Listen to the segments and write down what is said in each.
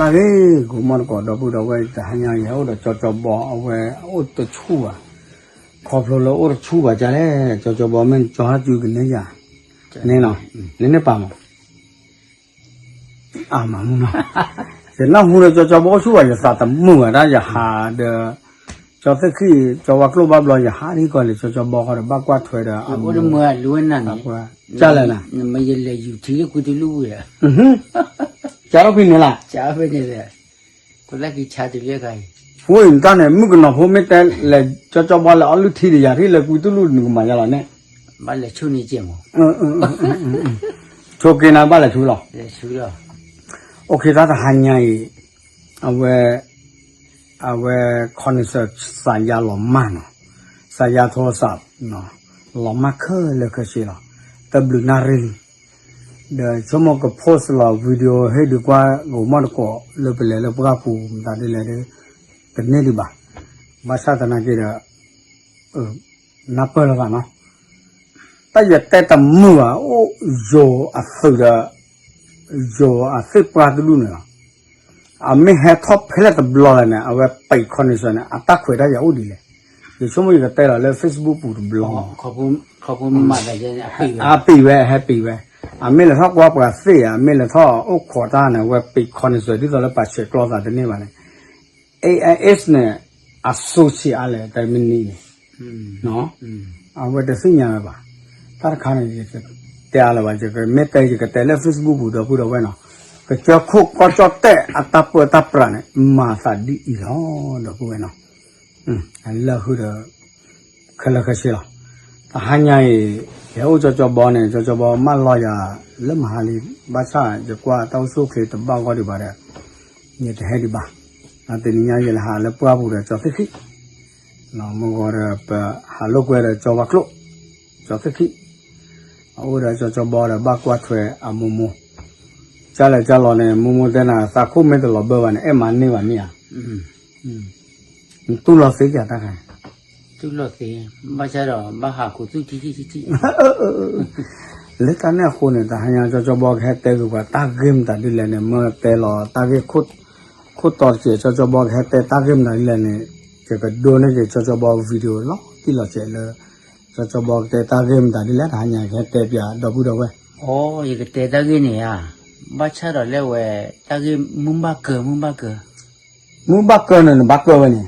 အဂ့ၤ ကိးမီၢ်တကိး ဒီပုၢ်ဒီဝဲၢ် တဟါညါအံၤ ဟဲအိၣ်ဒီးကၠီကၠီဘီ အဝဲအိၣ်တဆူၣ်ဘၣ်, ခီဖျိလၢအိၣ်တဆူၣ်ဘၣ်ဒ်လဲၣ် ကၠီကၠီဘီ မ့ၢ်ကၠီဟဲကၠူကန့ၢ်ယၤ န့ၣ်နီၤ, နန့ၢ်ပာ်မး အမၤမုၢ်နီၤ, ယနၢ်ဟူဒီးကၠီကၠီဘီအိၣ်ဆူၣ်ဘၣ် ယသးတမုာ်ဘၣ်ဒၣ် ယဟးဒီး ကၠီသ့ၣ်ခံ ကၠီဝါကျိၣ်ဘၣ်ဘျီ ယဟးဒ်ကီၢ်လၢကၠီကၠီဘီဃီဒီး ဘၣ်ကွၢ်ထွဲဒီး အမူ ကၠၢ်လဲၣ်နၤ ကၠၢ်ဖဲန့ၣ်လၢ ဝဲအံၤ နတၢ်န့ၣ် မုၣ်ကနီၤဖိမ့ၢ်တဲလဲၤကၠီကၠီဘီလဲၤအီလုၢ်ထံဒီးယၤထံၣ်လၢကွံတူၢ်လူၢ်နကမၤယါလီၤန့ၣ်, ဘၣ်လဲၤဆူၣ်န့ၣ်ကဲမး, ဆိက့နၤဘၣ်လဲၤဆူလီၤ, အိၣ်ခ့တၢ်တဟါညါအံၤ, အဝဲ အဝဲ ခီနံၣ်စၢၣ် စးယါလီၤမၢ်နီၤ, စးယါထိစး လီၤမၢ်ခဲလၢာ်ခဲဆ့လီၤ, တဘျုးနၣ်ရံၣ်လံ, ဒီးဆိကမိၣ်က post လီၤ video ဟ့ၣ်ဒုးကွၢ်ဂိၤမီၢ်တကိး လၢပလဲၤလၢပှၢ်ပူၤမတၤဒ်လဲၣ်ဒီး တန့ၢ်ဒံးဘၣ်, ဘၣ်ဆၣ်သနာ်က့ဒီး နၢ်ပၢၢ်လီၤသးနီၤ, တၢ်ယတဲတမုာ်ဘၣ် အိၣ်ယိၤအသုးဒီး ယိၤအသ့ၣ်ပှၢ်တဒူၣ်န့ၣ်လီၤ, အမ့ၢ်ဟဲထီၣ်ဖဲလဲၣ်တဘျီလဲၣ်န့ၣ် အဝဲပံးခီနံၣ်စၢၣ်န့ၣ် အတၢ်ခွဲးတၢ်ယာ်အိၣ်ဒ်လဲၣ်, ယဆိကမိၣ်ယကတဲလီၤလၢ Facebook ပူၤတဘျီ, အပံးဝဲ ဟဲပံးဝဲ, အမ့ၢ်လဲၤထီၣ်ကွၢ်ပှၤသ့ၣ်ဧါ အမ့ၢ်လဲၤထီၣ်အိၣ်ခိးတၢ်န့ၣ် အဝဲပံးခီနံၣ်စၢၣ် ဒ်သိးလၢပှၤဆဲးကျိးသးတန့ၢ်ဘၣ်န့ၣ် AIS န့ၣ် အစိဆံးအါလဲၣ် တမံၤနံၤန့ၣ်, အဝဲတသ့ၣ်ညါဝဲဘၣ်, တၢ်တခါန့ၣ် ယတဲအါလၢၤဘၣ် ယကမ့ၢ်တဲ ယကတဲလၢ Facebook ပူၤ ဒီပုၢ်ဒီဝဲၢ်နီၤ, ကစၢၢ်ခိၣ်ကီၢ်ကၠီၣ်တဲၣ်အတၢ်ပၢတၢ်ပြးန့ၣ် မၤသးဒ်အံၤလီၤ ဒီပုၢ်ဝဲၢ်နီၤ, လၢဟုဒီး ခဲလၢာ်ခဲဆ့လီၤ, တဟါညါအံၤ ယဟဲအိၣ်ကၠီကၠီဘီန့ၣ် ကၠီကၠီဘီမၢလီၤယၤလၢမဟါလံ, ဘၣ်ဆၣ်ယကွၢ်တၢ်အိၣ်ဆူၣ်အိၣ်ချ့တဘၣ်ဂီၢ်ဒံးဘၣ်ဒီး ယတဟဲဒံးဘၣ်, တနံၤညါယလဲၤဟးလၢပှၢ်ပူၤဒီးကၠီသ့ၣ်ခံ, မုၢ်ဂီၤဒီးပဟးလိာ်ကွဲဒီးကၠီဝါကျိၣ်, ကၠီသ့ၣ်ခံ, အအိၣ်ဒီးကၠီကၠီဘီဒီးဘၣ်ကွၢ်ထွဲအမိၢ်မိၢ်, ကၢ်လဲၣ်ကၢ်လီၤန့ၣ် မိၢ်မိၢ်တဲနၤ သးခိၣ်မ့ၢ်တလီၤဘၢဘၣ်န့ၣ် အဲၣ်မၤန့ၢ်ဘၣ်မ့ၢ်ဧါ, နတူၢ်လိာ်သ့ယၤတၢ်ခါ တူၢ်လိာ်သ့, ဘၣ်ဆၣ်ဒီးဘၣ်ဟးခူသူၣ်ထံထံထံထံ, လၢတၢ်န့ၣ်အဃိန့ၣ် တဟါညါကၠီကၠီဘီကဟဲတဲက့ၤပှၤတၢ်ဂ့ၢ်မတၤဒ်လဲၣ်န့ၣ် မ့ၢ်တဲလီၤတၢ်ဂ့ၢ် ခိၣ်တီတစဲး ကၠီကၠီဘီကဟဲတဲတၢ်ဂ့ၢ်မတၤဒ်လဲၣ်န့ၣ် ယကဒိန့ၢ်က့ၤကၠီကၠီဘီ video လီၤတံၢ်လီၤဆဲးလၢ ကၠီကၠီဘီကတဲတၢ်ဂ့ၢ်မတၤဒ်လဲၣ် တဟါညါကဟဲတဲပၠးဒီပုၢ်ဒီဝဲၢ်, အိ ယကတဲတၢ်ဂ့ၢ်န့ၣ်ဧါ, ဘၣ်ဆၣ်ဒီးလၢဝဲ တၢ်ဂ့ၢ်မုၢ်ဘၣ်ကၢၤ မုၢ်ဘၣ်ကၢၤ မုၢ်ဘၣ်ကၢၤန့ၣ် နဘၣ်ကၢၤဝဲန့ၣ်,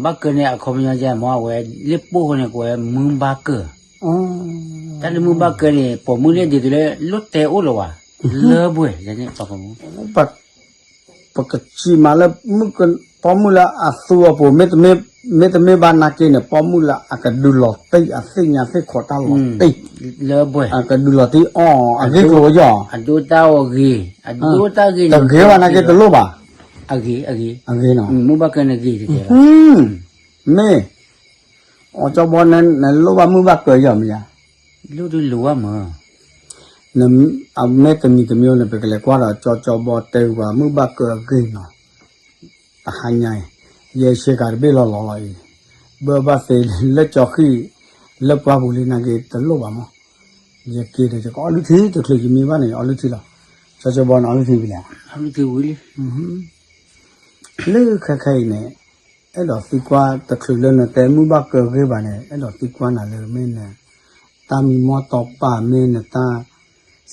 ဘၣ်ကၢၤန့ၣ်အခီပညီယဲမ့ၢ်ဝဲလၢပှၢ်ဃီန့ၣ် ကဝဲမုၢ်ဘၣ်ကၢၤ, တၢ်လၢမုၢ်ဘၣ်ကၢၤန့ၣ် ပိာ်မုၣ်န့ၣ်ဒ်သိးလၢ လိၣ်တဲအိၣ်လၢၤဝဲ, လၢပှဲၤန့ၣ် ပကစံးမးလၢ ပိာ်မုၣ်လၢအသူအပူၤ မ့တမ့ၢ်ဘၣ်နာ်က့န့ၣ် ပိာ်မုၣ်လၢအကဒုးလီၤတံၢ် အသ့ၣ်ညါသ့ၣ်ခိးတၢ်လီၤတံၢ်, အကဒုးလီၤတံၢ်အီၤ အဂ့ၢ်ကျိၤဝဲယီၤ, တဂ့ၤဘၣ်နာ်က့တလိၣ်ဘၣ်, အဂ့ၤ, မုၢ်ဘၣ်ကၢၤန့ၣ်ဂ့ၤတက့ၢ်, မ့ၢ် အိ ကၠီဘီ နလိၣ်ဘၣ်မုၢ်ဘၣ်ကၢၤယီၤမ့ၢ်ဧါ, လိၣ်ဒုးလိၣ်ဘၣ်မး, အမ့ၢ်တမံၤတမံၤန့ၣ် ပကလဲၤကွၢ်ဒီး ကၠီကၠီဘီတဲဝဲမုၢ်ဘၣ်ကၢၤအဂ့ၢ်နီၤ, တဟါညါအံၤ ယဲဆ့ကၤတဘ့ၣ်လီၤလီၤလီၤအံၤ, ဘၢဘၣ်သ့လၢကၠီဃံၣ် လၢပှၢ်ပူၤလံနာ်က့တလိၣ်ဘၣ်မး, ယက့ၤဒီးယကအီလုၢ်ထံတချုးယမံဘၣ်န့ၣ် ယအီလုၢ်ထံလီၤ, ကၠီကၠီဘီန့ၣ်အီလုၢ်ထံဝံၤလံဧါ, လၢခဲခဲအံၤန့ၣ် အဲၣ်ဒိးသံကွၢ်တချုးလၢနတဲမုၢ်ဘၣ်ကၢၤဂ့ၢ်ဘၣ်န့ၣ် အဲၣ်ဒိးသံကွၢ်နၤလၢမ့ၢ်န တၢ်မံမီၢ်တီပာ်မ့ၢ်နတၢ်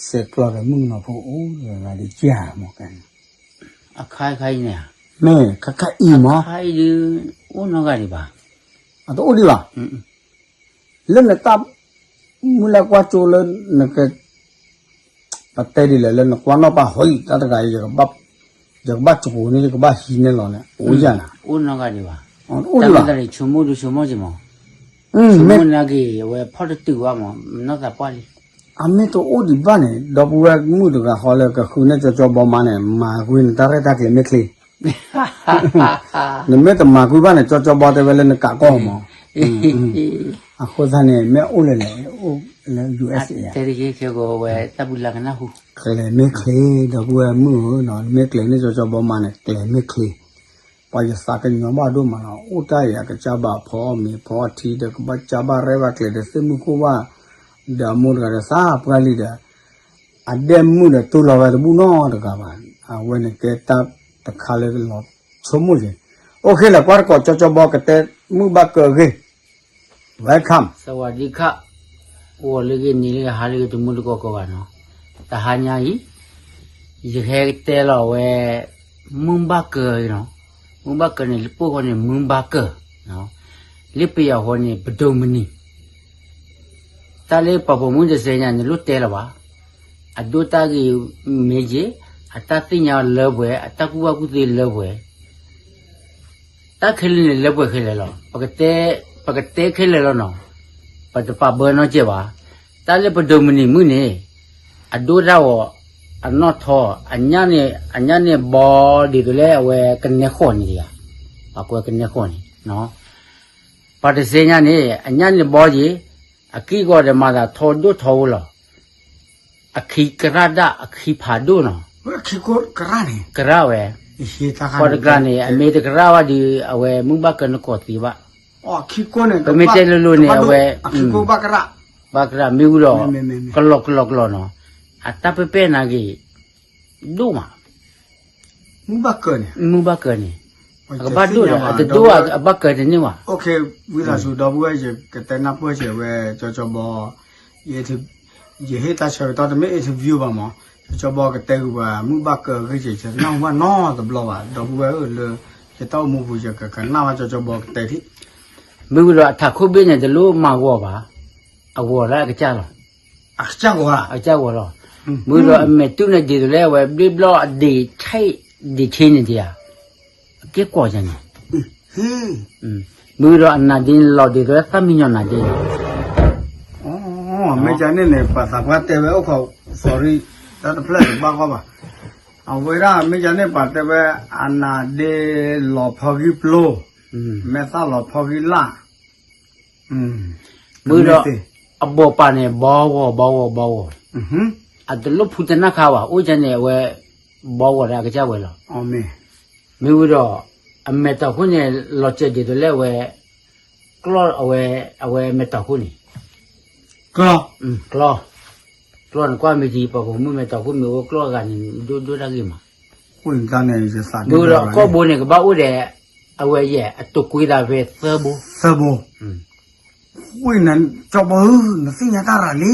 ဆဲးကျိးဒီးမုၣ်ကနီၤဖိအိၣ်တဂၤဒီးကၢ်မးကဲန့ၣ်, အခါခါအံၤန့ၣ်, မ့ၢ်ခါခါအံၤမး, ခါအံၤဒုး အိၣ်နီတဂၤဒံးဘၣ်, အတအိၣ်ဒံးဘၣ် လၢနတၢ် မုၢ်လၢကွၢ်ကၠိလၢ နက ပတဲဒ်လဲၣ်လၢနကွၢ်နီၣ်ပာ်ဟီၣ်အံၤ တၢ်တဂၤအံၤ ယကဘၣ်ကၠိန့ၣ် ယကဘၣ်ဟံးန့ၢ်လီၤန့ၣ် အိၣ်ယၤနၤ, အိၣ်နီတဂၤဒံးဘၣ်, အိၣ်ဒံးဘၣ်, ဆိကမိၣ်ဒုးဆိကမိၣ်က့ၤမး, ဆိကမိၣ်နာ်က့ၤ အဝဲဖီၣ်တတုာ်ဘၣ်မး နီၢ်သးပှၢ်လံ, အမ့ၢ်တအိၣ်ဒံးဘၣ်န့ၣ် ဒီပုၢ်ဝဲၢ်မုၣ်တဂၤဃီလၢကဃုန့ၢ်ကၠီကၠီဘီမါန့ၣ် မၤကွံနတၢ်ရဲၣ်တၢ်ကျဲၤမ့ၢ်ချ့ နမ့ၢ်တမၤကွံဘၣ်န့ၣ် ကၠီကၠီဘီတဲဝဲလၢနကးကီၢ်မး, အဃိသတးန့ၣ် မ့ၢ်အိၣ်လဲၣ်လဲၣ် အိၣ်လၢ ယူၢ်အ့စ့ ဝဲတၢ်ပူၤလၢကနၢ်ဟူ, ကျဲၤမ့ၢ်ချ့ ဒီပုၢ်ဝဲၢ်မုၣ်ဧၢနီၤ နမ့ၢ်ကျဲၤန့ၢ်ကၠီကၠီဘီမါန့ၣ် ကျဲၤမ့ၢ်ချ့, ပှၤယသးကညီၤဘၣ်ဒိၣ်မးနီၤ အိၣ်တၢ်အံၤ အကစၢ်ဘၣ်ဖီအီၣ်မ့ၤဖီအီထံဒီး ကဘၣ်ကၢ်ဘၣ်ရဲၣ်ဘၣ်ကျဲၤဒီး သ့ၣ်မုၣ်ခိၣ်ဘၣ် ဒီးအမိၢ်တဂၤဒီးသးပှၢ်လံဒီး အဒဲၣ်မုၣ်ဒီးတူၢ်လီၤဝဲတဘူၣ်နီတဂၤဘၣ်, အဝဲန့ၣ်ကဲတၢ် တခါလၢလီၤဆိကမိၣ်က့ၤ, အိၣ်ခ့လၢကွၢ်တကိး ကၠီကၠီဘီကတဲမုၢ်ဘၣ်ကၢအဂ့ၢ်, welcome, စဝၤဒံခၣ်, ဂီၤလၢဂ့ၤ နံၤလၢဂ့ၤ ဟါလၢဂ့ၤ တမူတကိးကိးဂၤနီၤ, တဟါညါအံၤ ယကဟဲတဲလီၤဝဲ မုၢ်ဘၣ်ကၢအံၤနီၤ, မုၢ်ဘၣ်ကၢန့ၣ် လၢပှိၢ်ဃီန့ၣ် မုၢ်ဘၣ်ကၢ, လၢပယီၤဃီန့ၣ် ပဒိၣ်မုၢ်နံၤ တၢ်လၢပှၤပိာ်မုၣ်တစဲးညါန့ၣ် လိၣ်တဲလၢၤဘၣ်, အဒိတၢ်ဂ့ၢ်မ့ၢ်ဂ့ၤ, အတၢ်သ့ၣ်ညါလၢပှဲၤ, အတၢ်ကူၣ်ဘၣ်ကူၣ်သ့လၢပှဲၤ, တၢ်ခဲလၢာ်န့ၣ်လၢပှဲၤခဲလၢာ်လီၤ, ပကတဲခဲလၢာ်လီၤနီၤ, ပတပာ်ဘၢနီတစဲးဘၣ်, တၢ်လၢပဒိၣ်မုၢ်နံၤမုၢ်န့ၣ် အဒိတၢ်ဂီၤ, အနီၣ်ထီ, အညၣ်န့ၣ်, အညၣ်န့ၣ်ဘီဒ်သိးလၢအဝဲကနဲဃီၤန့ၣ်ဧါ, ပှၤကွဲးကနဲဃီၤန့ၣ်, ပှၤတစဲးညါန့ၣ် အညၣ်န့ၣ်ဘီယ့ၤ, အကံၢ်ဂီၤဒီးမၤသးထီဒိၣ်ထီဝဲလီၤ, အခံကရၣ်ဒၣ်အခံဖးဒိၣ်နီၤ, ကရၣ်ဝဲ, ပှၤတကျါန့ၣ် အမ့ၢ်တကရၣ်ဘၣ်ဒီး အဝဲမုၢ်ဘၣ်ကၢနကိးသ့ဘၣ်, ပမ့ၢ်တဲလိၤလိၤန့ၣ် အဝဲ ဘၣ်ကရၣ်မ့ၢ်ဝံၤဒီး ကလီကလီကလီနီၤ, အတၢ်ပဲာ်ပဲာ်နာ်က့ၤ ဒိၣ်မး, မုၢ်ဘၣ်ကၢန့ၣ်, အကဘၣ်ဒိၣ်ဒီး အတဒိၣ်အဘၣ်ကၢတန့ၢ်ဘၣ်, ဝံသးစူၤဒီပုၢ်ဝဲၢ် ယကတဲနၢ်ပၢၢ်စဲးဝဲ ကၠီကၠီဘီ ယဟ့ၣ်တၢ်ဆၢကတီၢ် တမ့ၢ် interview ဘၣ်မး, ကၠီကၠီဘီကတဲဂ့ၤပှၤ မုၢ်ဘၣ်ကၢအဂ့ၢ်စဲး ယနၢ်ဟူဘၣ်နီတဘျီဘၣ် ဒီပုၢ်ဝဲၢ်ဧၢ လၢယတၢ်အိၣ်မူပူၤ ယကကနၣ်ဘၣ်ကၠီကၠီဘီကတဲထံၣ်, မ့ၢ်ဝံၤဒီးအထးခိၣ်ဘ့ၣ်န့ၣ် တလိၣ်မၤဂီၤဘၣ်, အဂီၤလၢအကစၢ်လီၤ, အကစၢ်ဂီၤလီၤ, မ့ၢ်ဝံၤဒီးအမဲာ်တူၢ်န့ၣ်ဒ်သိးလၢအဝဲဘျ့ဘျီအဒ့ၣ်ထဲ ဒ့ၣ်ထဲန့ၣ်ဒံးဧါ, အက့ၢ်ကွီၢ်ယၤန့ၣ် မ့ၢ်ဝံၤဒီးအနါဒ့န့ၣ်လီၤဒ်သိးလၢသၣ်မံညီၤနါဒ့န့ၣ်, မ့ၢ်ကန့ၣ်န့ၣ် ပှၤသးပှၢ်တဲဝဲအိၣ်ခိး sorry တၢ်တဖျၢၣ်တဘၣ်ဂီၢ်ဘၣ်, အဝဲဒၣ်မ့ၢ်ကန့ၣ် ပှၤတဲဝဲ အနါဒ့လီၤဖီဂံၢ်ပျိ, မဲာ်သၣ်လီၤဖီဂံၢ်လၣ်, မ့ၢ်ဒီး အဘီၣ်ပာ်န့ၣ် ဘီဂီၤ ဘီဂီၤ ဘီဂီၤ, အတလိၣ်ဖူတနၢ်ခါဘၣ် အိၣ်ကန့ၣ် အဝဲ ဘီဂီၤဒီးအကစၢ်ဝဲလီၤ, မ့ၢ်ဝံၤဒီး အမဲာ်တီၢ်ခိၣ်န့ၣ် လီၤစဲးဒ်သိးလၢအဝဲ ကျီၢ်အဝဲ အဝဲမဲာ်တီၢ်ခိၣ်န့ၣ် ကျီၢ်, ကျီၢ်န့ၣ်ကွၢ်မ့ၢ်တံၤ ပှၤပိာ်မုၣ်မဲာ်တီၢ်ခိၣ်မ့ၢ်အိၣ်ကျီၢ်အဂၤန့ၣ် ဒိၣ်ဒိၣ်တၢ်ဂ့ၤမး, မ့ၢ်ဝံၤဒီးအကီၢ်ဘိန့ၣ် ကဘၣ်အိၣ်ဒီး အဝဲယဲၢ် အတိာ်ကွံသးဖဲသၢဘိ, သၢဘိ, ဝ့ၢ်နကၠီဘီဧၢ နသ့ၣ်ညါတၢ်ရၤလံ,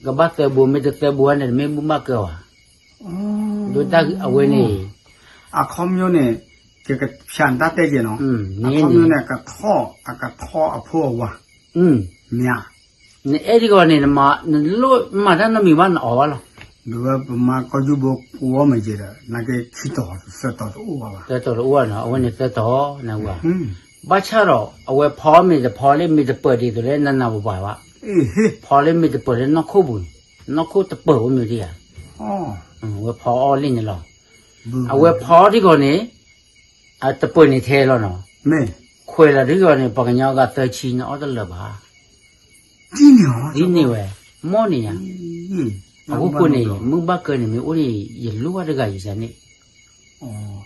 ကဘၣ်သၢဘိ မ့ၢ်တသၢဘိန့ၣ် တမ့ၢ်မုၢ်ဘၣ်ကၢဘၣ်, ဒိၣ်တၢ်အဝဲန့ၣ် အခီပညီန့ၣ် ကကဖၠးတၢ်တဲက့ၤနီၤ, အခီပညီန့ၣ် အကထီၣ်အကထီၣ်အဖိအဝၤ, မ့ၢ်ဧါ, နအဲၣ်ဒ်ဂီၤန့ၣ် နလိၣ်မၤတၢ်နီတမံၤဘၣ် နအီၣ်ဘၣ်လီၤ, ဒီးဝဲပမၤကီၢ်ယူၢ်ဘိကိးအီၣ်မ့ၢ်က့ၤဒီး နာ်က့ခံတီၤသၢတီၤတအိၣ်ဘၣ်ဘၣ်, သၢတီၤတအိၣ်ဘၣ်နီၤ အဝဲန့ၣ်သၢတီၤနဝၤ, ဘၣ်ဆၣ်ဒီး အဝဲဖီမ့ၢ်တဖီလၢမ့ၢ်တပၢၢ်ဒ်သိးလၢနနၢ်ပပှၤဘၣ်, ဖီလၢမ့ၢ်တပၢၢ်လၢနီၢ်ခိၣ်ပူၤန့ၣ်, နီၢ်ခိၣ်တပၢၢ်ဝဲမ့ၢ်ဒ်ဧါ, အဝဲဖီအီၣ်လံန့ၣ်လီၤ, အဝဲဖီအီၣ်ထံဂီၤန့ၣ် အတပၢၢ်န့ၣ်ထဲလီၤနီၤ, ခွဲးလီၤထံဂီၤန့ၣ် ပှၤကညီအဂၤသၢဆံန့ၣ်အီၣ်တလၢာ်ဘၣ်, ဒ်န့ၣ်ဝဲ, မ့ၢ်န့ၣ်ယါ, အဃိဃိန့ၣ် မုၢ်ဘၣ်ကၢန့ၣ်မ့ၢ်အိၣ်န့ၣ် ယလိၣ်ဘၣ်တဂၤယၤန့ၣ်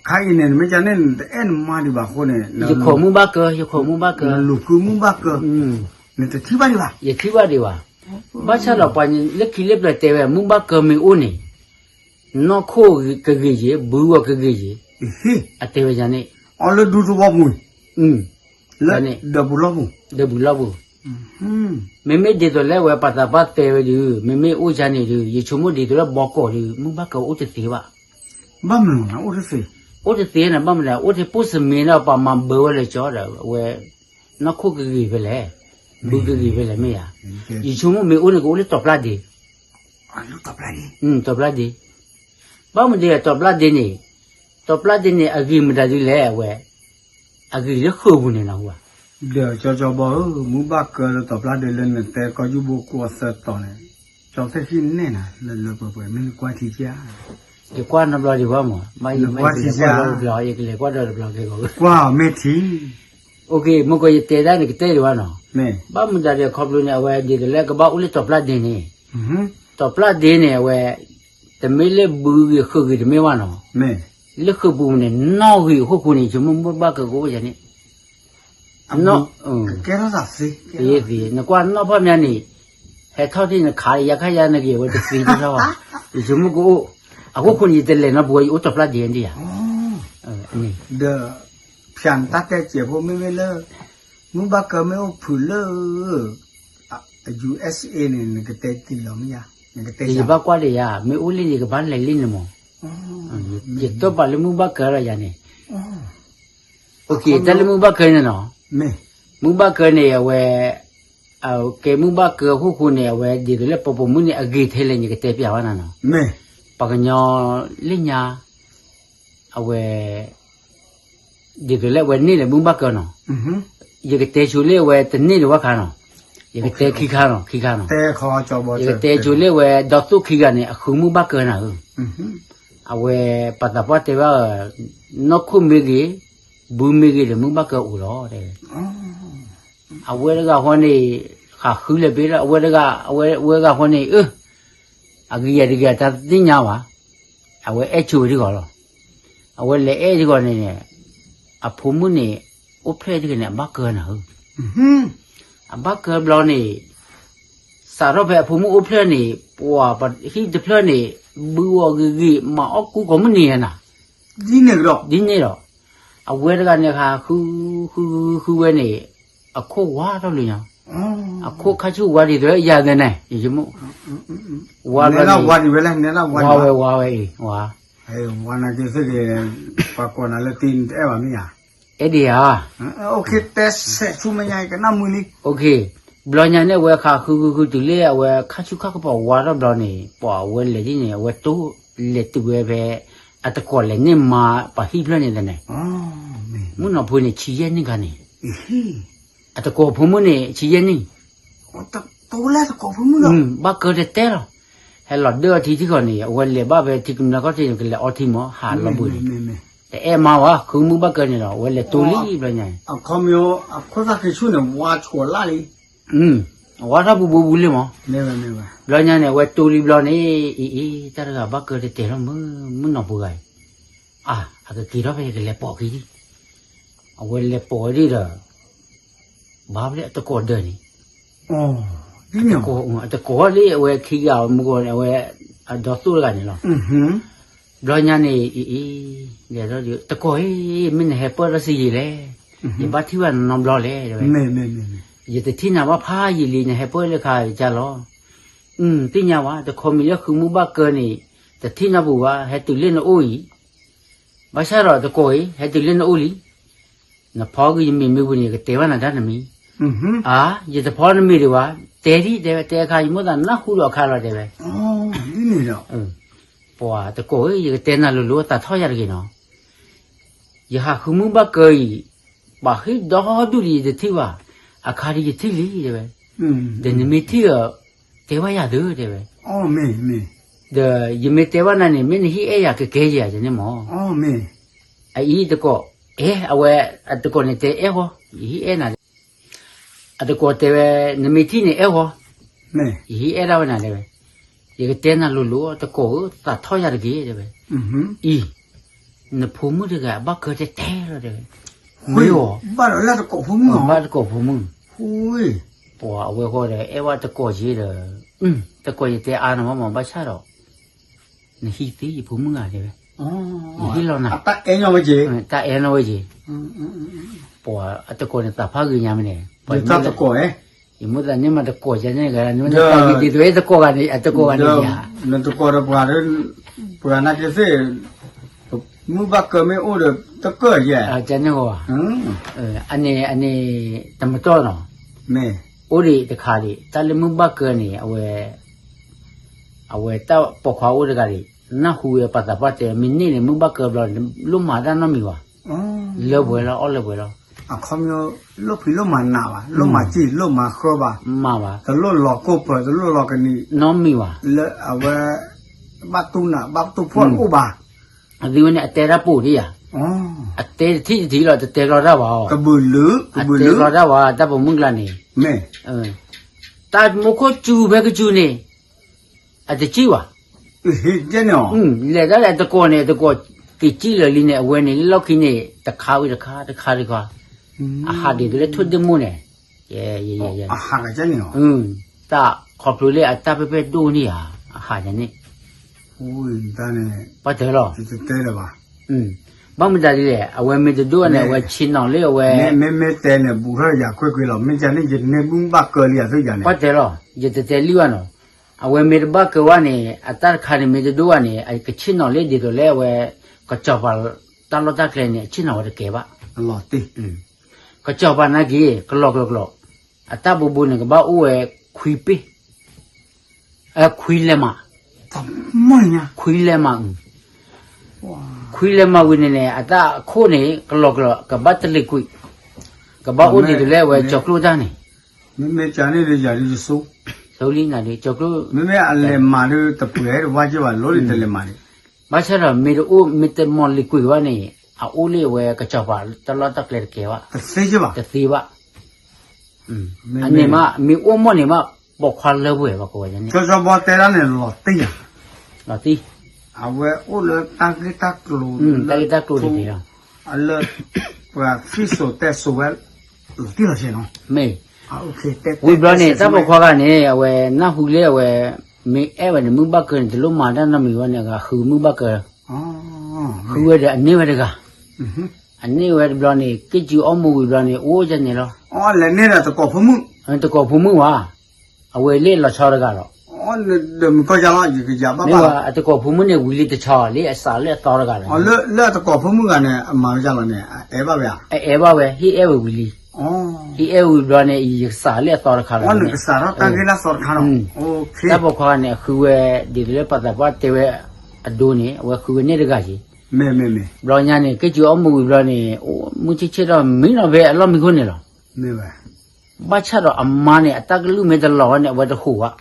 ခါအံၤန့ၣ် နမ့ၢ်ကန့ၣ် နတအဲၣ်နမါဒံးဘၣ်အဃိန့ၣ် ယခိးမုၢ်ဘၣ်ကၢ, ယခိးမုၢ်ဘၣ်ကၢ, နလူၤဃုမုၢ်ဘၣ်ကၢ, နတထံၣ်ဘၣ်ဒံးဘၣ်, ယထံၣ်ဘၣ်ဒံးဘၣ်, ဘၣ်ဆၣ်ဒီးပှၤလၢခံလၢပျၢၤတဲဝဲ မုၢ်ဘၣ်ကၢမ့ၢ်အိၣ်န့ၣ် နီၢ်ခိၣ်ကဂ့ၤယ့ၤ, ဘုဂီၢ်ကဂ့ၤယ့ၤ, အတဲဝဲန့ၣ်, အီၤလၢဒူသဝီပူၤ, လၢဒၢးပူၤလီၢ်ပူၤ, ဒၢးပူၤလီၢ်ပူၤ, မ့မ့ၢ်ဒ်သိးလၢဝဲပှၤသးပှၢ်တဲဝဲဒုး မ့မ့ၢ်အိၣ်ယၤန့ၣ်ဒုး ယဆိကမိၣ်ဒ်သိးလၢဘီကီၢ်ဒုး မုၢ်ဘၣ်ကၢအိၣ်တသ့ဘၣ်, ဘၣ်မနုၤ အိၣ်တသ့န့ၣ် ဘၣ်မနုၤ အိၣ်တ့ၢ်ပိၢ်စမ့ဒီး ပှၤမၤဘၢဝဲလၢကၠီဒီး အဝဲ နီၢ်ခိၣ်ကဂ့ၤဖဲလဲၣ်, ဘုကဂ့ၤဖဲလဲၣ်မ့ၢ်ယါ, ယဆိကမိၣ်မ့ၢ်အိၣ်န့ၣ် ကအိၣ်လၢတီၤပျၢ်ဒ့ တီၤပျၢ်ဒ့, ဘၣ်မနုၤဒ်တီၤပျၢ်ဒ့န့ၣ်, တီၤပျၢ်ဒ့န့ၣ် အဂ့ၤမတၤဒ်လဲၣ်အဝဲ, အဂ့ၤလၢဃုာ်ပူၤန့ၣ်နီၤ, ဒီးကၠီကၠီဘီဧၢ မုၢ်ဘၣ်ကၢလၢတီၤပျၢ်ဒ့လၢနတဲကီၢ်ယူၢ်ဘိကိးအသၢတီၤန့ၣ်, ကၠီသ့ၣ်ဃံၣ်နဲၣ်နၤ လၢလၢပှဲၤပှဲၤ မ့ၢ်နကွၢ်ထံကၢ်, ယကွၢ်နီတဘျီဒံးဘၣ်မး, ယကွၢ်တဘျီ ယကလဲၤကွၢ်ဒီးတဘျီကဲကီး, ကွၢ်မ့ၢ်ထံ မ့ၢ်ကီးယတဲဒၣ်န့ၣ် ကတဲဒံးဘၣ်နီၤ, ဘၣ်မနုၤဒ်ခီဖျိန့ၣ် အဝဲဒ်သိးလၢကဘၣ်အိၣ်လၢတီၤပျၢ်ဒ့န့ၣ်, တီၤပျၢ်ဒ့န့ၣ် အဝဲ တမ့ၢ်လၢဘုဂ့ၤဃုာ်ဂ့ၤတမ့ၢ်ဘၣ်နီၤ, လၢဃုာ်ပူၤန့ၣ် နီၣ်ဂံၢ်အခိၣ်ဃိန့ၣ် ယဆိကမိၣ်မုၢ်ဘၣ်ကၢကအိၣ်ယၤန့ၣ်, နကွၢ်နီၣ်ဖီၣ်မးန့ၣ်, ဟဲထီၣ်ထံၣ်နခးယါခါယါနဂ့ၤဝဲတသ့တထီၣ်ဘၣ်, ယဆိကမိၣ်ကအိၣ်, အခိၣ်ဃိန့ၣ် ယတလဲၤနီတပူၤ ယအိၣ်တီၤပျၢ်ဒ့ဒံးဧါ, ဒီး ဖၠၣ်နတၢ်တဲစဲးဖိမ့မ့ၢ်လၢ မုၢ်ဘၣ်ကၢမ့ၢ်အိၣ်ဖုးလၢ USA န့ၣ် နကတဲတ့ၢ်လီၤမ့ၢ်ယါ, နကတဲယါဘၣ်ကွၢ်ဒီးယၤ မ့ၢ်အိၣ်လံယကဘၣ်လဲၤလံန့ၣ်မး, ယတၢၣ်ပာ်လၢမုၢ်ဘၣ်ကၢလီၤယၤန့ၣ်, တၢ်လၢမုၢ်ဘၣ်ကၢန့ၣ်နီၤ, မုၢ်ဘၣ်ကၢန့ၣ် အဝဲ ကဲမုၢ်ဘၣ်ကၢအဃိဃိန့ၣ် အဝဲဒ်သိးလၢပပိာ်မုၣ်န့ၣ် အဂ့ၤထဲလဲၣ် ယကတဲပျးဝဲနၤနီၤ, ပှၤကညီလၢညါ အဝဲ ဒ်သိးလၢအဝဲန့ၢ်လၢမုၢ်ဘၣ်ကၢနီၤ, ယကတဲဆိလၢအဝဲတန့ၢ်လၢၤဘၣ်ခါနီၤ, ယကတဲခံခါနီၤ, ခံခါနီၤ, ယကတဲဆိလၢအဝဲဒီသိၣ်ခံဂၤန့ၣ် အဃုမုၢ်ဘၣ်ကၢနၤဧၢ, အဝဲပှၤသးပှၢ်တဲဘၣ်, နီၢ်ခိၣ်မ့ၢ်ဂ့ၤ, ဘုမ့ၢ်ဂ့ၤဒီးမုၢ်ဘၣ်ကၢအိၣ်လီၤ, အဝဲတဂၤဃီန့ၣ် ဃးဃုလဲၤဘ့ၣ်လီၤ, အဝဲတဂၤ, အဝဲတဂၤဃီန့ၣ် အၢ အဂ့ၤယၤတဂ့ၤတၢ်တသ့ၣ်ညါဘၣ်, အဝဲအဲၣ်ဆိဝဲဒ်ဂီၤလီၤ, အဝဲလဲၤအဲၣ်ဒ်ဂီၤန့ၣ်, အဖိမုၣ်န့ၣ် အိၣ်ဖျဲၣ်တဂ့ၤန့ၣ် အဘၣ်ကၢနၤဧၢ, အဘၣ်ကၢဘျီန့ၣ်, စးထီၣ်ဖဲအဖိမုၣ်အိၣ်ဖျဲၣ်န့ၣ် ပှၤပဟံၣ်တဖျၢၣ်န့ၣ် ဘုအီၤဂ့ၤဂ့ၤ မၤအီၣ်ကူကိးမုၢ်နံၤနၤ, ဒ်န့ၣ်ဒီး, ဒ်န့ၣ်ဒီး, အဝဲတဂၤန့ၣ်ဃးဃု, ဃုဃုဝဲန့ၣ်, အခိၣ်ဝါထီၣ်လံညါ, အခိၣ်ခါဆူၣ်ဝါဒ်သိးယၤသ့န့ၣ်, ဝါလီၤ, ဝါဝဲ, ဝါဝဲအံၤ, ဝါ, ဝါနၤက့ၤသ့ၣ်က့ၤ, ပှၤကိးနၤလၢတ့နတအဲၣ်ဘၣ်မ့ၢ်ဧါ, အဲၣ်ဒံးဧါ, တဲဆဲးဆူမဲာ်ညါကနၣ်မုာ်လံ, ဘျီညါန့ၣ် အဝဲဃးဃုဃုဃုတုၤလၢအဝဲခါဆူၣ်ခါကပီၤဝါထီၣ်ဘျီန့ၣ် ပှၤအဝဲလဲၤဒ်န့ၣ် အဝဲတိၢ်လဲၤတုၤဝဲဖဲ အတကိးလဲၤန့ၢ်မါပှၤဟံၣ်ဖျၢၣ်န့ၣ်သန့ၣ်, မုၣ်နီၢ်ဖိန့ၣ် ဆံယဲၢ်နံၣ်ခါန့ၣ်, အတကိးဖိမုၣ်န့ၣ် ဆံယဲၢ်နံၣ်, ဘၣ်ကၢတတဲလီၤ, ဟဲလီၤဒၢအီထံထံဃီန့ၣ် အဝဲလဲၤဘၣ်ဖဲထံကမျၢၢ်ခီၣ်ထံးန့ၣ် ကလဲၤအီထံမး ဟးလီၤဘှံးန့ၣ်, တအဲၣ်မါဝဲ ဃုမုၢ်ဘၣ်ကၢန့ၣ်ဒီး အဝဲလဲၤတိၢ်လံဘျီညါန့ၣ် အခိၣ်သၣ်ခံဆူၣ်န့ၣ် ဝါဆိးလၢ်လံ, အဝဲထီၣ်ပူၤပူၤပူၤလံမး, ဘျီညါန့ၣ် အဝဲတိၢ်လံဘျီန့ၣ် အံၤအံၤ တၢ်တဂၤဘၣ်ကၢတတဲလီၤမုၢ် မုၣ်နီၢ်ဖိဂၤအံၤ, အါ အကက့ၤထီၣ်ဖဲယကလဲၤပိာ်က့ၤဒံး, အဝဲလဲၤပိာ်ဝဲဒံးဒီး ဘၣ်ဖဲအတကိးဒၢးန့ၣ်, အတကိးလံအဝဲခံဂၤမုၢ်ဂီၤန့ၣ် အဝဲ အဒီသိၣ်တဂၤန့ၣ်လီၤ, ဘျီညါန့ၣ် အံၤအံၤ လဲၤထီၣ်ဒီး တကိးအံၤ မ့ၢ်နဟဲပၢၢ်ထီၣ်စ့ယံာ်လဲၣ်, ယဘၣ်ထံၣ်ဘၣ်နနီတဘျီလဲၣ်, ယတထံၣ်နၤဘၣ်ဖးယံာ်လံ နဟဲပၢၢ်လၢခါကၢ်လီၤ, သ့ၣ်ညါဝဲ တခီမံၤလၢဃုမုၢ်ဘၣ်ကၢန့ၣ် တထံၣ်နၢ်ပူၤဘၣ် ဟဲတုၤလၢနအိၣ်အံၤ, ဘၣ်ဆၣ်ဒီးတကိးအံၤ ဟဲတုၤလၢနအိၣ်လံ နဖီက့ၤယမ့ၢ်မ့ၢ်ပူၤန့ၣ် ယကတဲဘၣ်နၤတၢ်တမံၤ, အါ ယတဖီနမ့ၢ်ဒံးဘၣ်, တဲဒ်တဲဝဲ တဲအခါ ယမိၣ်သးနၢ်ဟူဒီးအခါလီၤတဲဝဲ, ဒ်န့ၣ်ဒီး ပှၤတကိးဧၢ ယကတဲနၤလိၤလိၤ သးထီၣ်ယၤတဂ့ၤနီၤ, ယဟးဃုမုၢ်ဘၣ်ကၢအံၤ, ပှၤဟံၣ်ဒီဒူၣ်လံယတထံၣ်ဘၣ်, အခါဒံးယထံၣ်လံတဲဝဲ, ဒီးနမ့ၢ်ထံၣ်အီၤ တဲဘၣ်ယၤသုတဲဝဲ, ဒီးယမ့ၢ်တဲဘၣ်နၤန့ၣ် မ့ၢ်နဟံၣ်အဲၣ်ယၤကကဲယၤန့ၣ်မး, အအံၤတကိး, အဲ အဝဲ အတကိးန့ၣ်တဲအဲၣ်ဃီ, ယဟံၣ်အဲၣ်နၤ အတကိးတဲဝဲ, နမ့ၢ်ထံၣ်န့ၣ်အဲၣ်ဃီ, ယဟံၣ်အဲၣ်ဒၣ်ဝဲနၤတဲဝဲ, ယကတဲနၤလိၤလိၤ တကိးဧၢ သးထီၣ်ယၤတဂ့ၤတဲဝဲ, အံၤ, နဖိမုၣ်တဂၤအဘၣ်ကၢတဲတဲလီၤတဲဝဲ, မ့ၢ်အီၤ, ဘၣ်တကိးဖိမုၣ်, ပှၤအဝဲဃီဒီး အဲၣ်ဝဲတကိးက့ဒီး, တကိးယတဲအါနမးမး ဘၣ်ဆၣ်ဒီး နဟံးသ့ယဖိမုၣ်ဧါတဲဝဲ, ယဟ့ၣ်လီၤနၤ, တၢ်အဲၣ်နီၣ်ဝဲက့ၤ, ပှၤအတကိးန့ၣ်သးဖးဂ့ၤညါမ့ၢ်န့ၣ်, ယမိၣ်သးန့ၢ်မးတကိးယၤန့ၣ်ဂၤ, နမ့ၢ်တၢ်ဂ့ၤဒ်သိးအဲၣ်တကိးဂၤန့ၣ် အတကိးဂၤန့ၣ်ယၤ, နတကိးဒီးပှၤ, ပှၤနာ်က့သ့ၣ်, မုၢ်ဘၣ်ကၢမ့ၢ်အိၣ်ဒီးတကၢၢ်ယဲ, န့ၣ်, အန့ၣ်, အန့ၣ်, တမတီၢ်နီၤ, အိၣ်ဒံးတခါဒံး တၢ်လၢမုၢ်ဘၣ်ကၢန့ၣ် အဝဲ အဝဲတၢ်ပိာ်ခွါအိၣ်တဂၤဒံး, နၢ်ဟူဝဲပှၤသးပှၢ်တဲ မ့ၢ်န့ၢ်န့ၣ် မုၢ်ဘၣ်ကၢဘျီန့ၣ် လိၣ်မၤတၢ်နီတမံၤဘၣ်, လၢပှဲၤလီၤ အီၣ်လၢပှဲၤလီၤ, အခီပညီ, လိၣ်ဖံးလိၣ်မၤနးဘၣ်, လိၣ်မၤစံၣ် လိၣ်မၤဃၢဘၣ်, မၤဘၣ်, တလိၣ်လီၤကိၢ်ပၢၤ တလိၣ်လီၤကနံၤ, နီတမံၤဘၣ်, လၢအဝဲ ဘၣ်တူၢ်နး ဘၣ်တူၢ်ဖှီၣ်အိၣ်ဘၣ်, အသုဝဲန့ၣ် အတဲတၢ်ပိာ်ဒံးယၤ, အတဲတထံၣ်တထံၣ်လီၤ တတဲလီၤတၢ်ဘၣ်, ကဘုးလုး, အတဲလီၤတၢ်ဘၣ် တၢ်ပိာ်မုၣ်ကျါန့ၣ်, မ့ၢ်, တၢ်မူခိၣ်စူၤဖဲကစူၤန့ၣ်, အတစံၣ်ဘၣ်, လဲၤတၢ်လဲၣ်အတကိးန့ၣ် အတကိးက့ၤစံၣ်လၢာ်လံန့ၣ် အဝဲန့ၣ်လီၢ်ခံန့ၣ် တခါဝံၤတခါ တခါတခါ, အဟးဒ်သိးလၢထိၣ်ဒ့ၣ်မိၢ်န့ၣ်, ယဲ, တၢ်ခီဖျိလၢအတၢ်ပဲာ်ပဲာ်ဒိၣ်န့ၣ်ဧါ, အဟးန့ၣ်, ပှၤတဲလီၤ, တဲလၢၤဘၣ်, ဘၣ်မတၤဒ်လဲၣ်, အဝဲမ့ၢ်တဒိၣ်န့ၣ် အဝဲဆ့ၣ်နီၤလၢအဝဲ မ့မ့ၢ်တဲန့ၣ် ဘူးထီၣ်ယၤကွ့ၢ်ကွ့ၢ်လီၤ. မ့ၢ်ကန့ၣ် ယန့ၢ်မုၢ်ဘၣ်ကၢလံယၤသ့ၣ်ယၤန့ၣ် ကွၢ်တဲလီၤ, ယတတဲလံဘၣ်နီၤ. အဝဲမ့ၢ်တဘၣ်ကၢဘၣ်န့ၣ် အတၢ်တခါန့ၣ်မ့ၢ်တဒိၣ်ဘၣ်န့ၣ် အကဆ့ၣ်နီၤလၢဒ်သိးလၢအဝဲ ကစီၤပၤတၢ်လီၢ်တၢ်ကျဲန့ၣ် အဆ့ၣ်နီၤဝဲတကဲဘၣ်. ကစီၤပၤနာ်က့ ကလီၤကလီၤကလီၤ, အတၢ်ဘိဘိန့ၣ် ကဘၣ်အိၣ်ဝဲခွံပ့ၢ် ခွံလဲမး, ခွံလဲမး, ခွံလဲမးဝံၤန့ၣ်န့ၣ် အတၢ်အခိၣ်န့ၣ် ကလီၤကလီၤ ကဘၣ်တလ့ၤကွံာ်, ကဘၣ်အိၣ်ဒ်သိးလၢအဝဲကၠီၤကျိၣ်တၢ်န့ၣ်, မ့မ့ၢ်ကန့ၣ်ဒီးယၤဒ်ယဆိ ဆိလံနၤဒ်ကၠီၤကျိၣ်, မ့မ့ၢ်အလဲၤမၤဒီးတပှဲၤတဝါက့ဘၣ် လီၤလံတလဲၤမၤန့ၣ်, ဘၣ်ဆၣ်ဒီးမ့ၢ်တအိၣ်မ့ၢ်တမီၢ်လ့ၤကွံာ်ဘၣ်န့ၣ် အအိၣ်လၢအဝဲကစီၤပၤတၢ်လီၢ်တၢ်ကျဲတကဲဘၣ်, တသ့ဘၣ်, အန့ၣ်မး မ့ၢ်အိၣ်မီၢ်န့ၣ်မး ပိာ်ခွါလၢပှဲၤဘၣ်ကဝဲန့ၣ်, ကစီၤပၤတဲဒၣ်န့ၣ်လီၤတံၢ်ဧါ, လီၤတံၢ်, အဝဲအိၣ်လၢတၢ်ဂ့ၢ်တၢ်ကျိၤ, တၢ်ဂ့ၢ်တၢ်ကျိၤတက့ၢ်လီၤ, အလၢ ပှၤသံၣ်စိၤတဲစိၤဝဲ လီၤတံၢ်လီၤဆဲးနီၤ, မ့ၢ်, ဝံၤဘျီန့ၣ် တၢ်ပိာ်ခွါဂၤန့ၣ် အဝဲနၢ်ဟူလၢအဝဲ မ့ၢ်အဲၣ်ဝဲန့ၣ် မုၢ်ဘၣ်ကၢန့ၣ် တလိၣ်မၤတၢ်နီတမံၤဘၣ်န့ၣ် အဂၤဃုမုၢ်ဘၣ်ကၢ, ဃုဝဲဒီးအန့ၢ်ဝဲတဂၤ, အန့ၢ်ဝဲတဘျီန့ၣ် က့ၢ်ကုအီၣ်မူဝံၤဘျီန့ၣ် အိၣ်ဒ်န့ၣ်လီၤ, လဲၤန့ၢ်ဒီးတကိးဖိမုၣ်, တကိးဖိမုၣ်ဝဲ, အဝဲလၢလီၤဆီတဂၤလီၤ, မ့ၢ်ဝဲ အတကိးဖိမုၣ်န့ၣ် ဝံၤလံတဆီလၢအစးလၢအသီတဂၤလီၤ, လၢအတကိးဖိမုၣ်ဂၤန့ၣ် အမၤဝဲဒ်လဲၣ်န့ၣ် အအဲၣ်ဘၣ်ဝဲဧါ, အအဲၣ်ဘၣ်ဝဲ ဟ့ၣ်အဲၣ်ဝဲဝံၤလံ, ဟ့ၣ်အဲၣ်ဝံၤဘျီန့ၣ် ယကစးလၢအသီတခါလီၤ, တၢ်ပိာ်ခွါန့ၣ် အဃုဝဲ ဒ်သိးလၢပှၤသးပှၢ်တဲဝဲအဒိန့ၣ် အဝဲဃုဝဲန့ၢ်တဂၤက့ၤ, ဘျီညါန့ၣ် က့ၢ်ကုအီၣ်မူဝံၤဘျီန့ၣ် မုၢ်ဆ့ၣ်ဆ့ၣ်ထီၣ်မံနီၤဖဲအလီၢ်မံခိၣ်န့ၣ်လီၤ, ဘၣ်ဆၣ်ဒီးအမါန့ၣ် အတၢ်ကလုၢ်မ့ၢ်တလီၤဝဲန့ၣ် အဝဲတဟူးဘၣ်,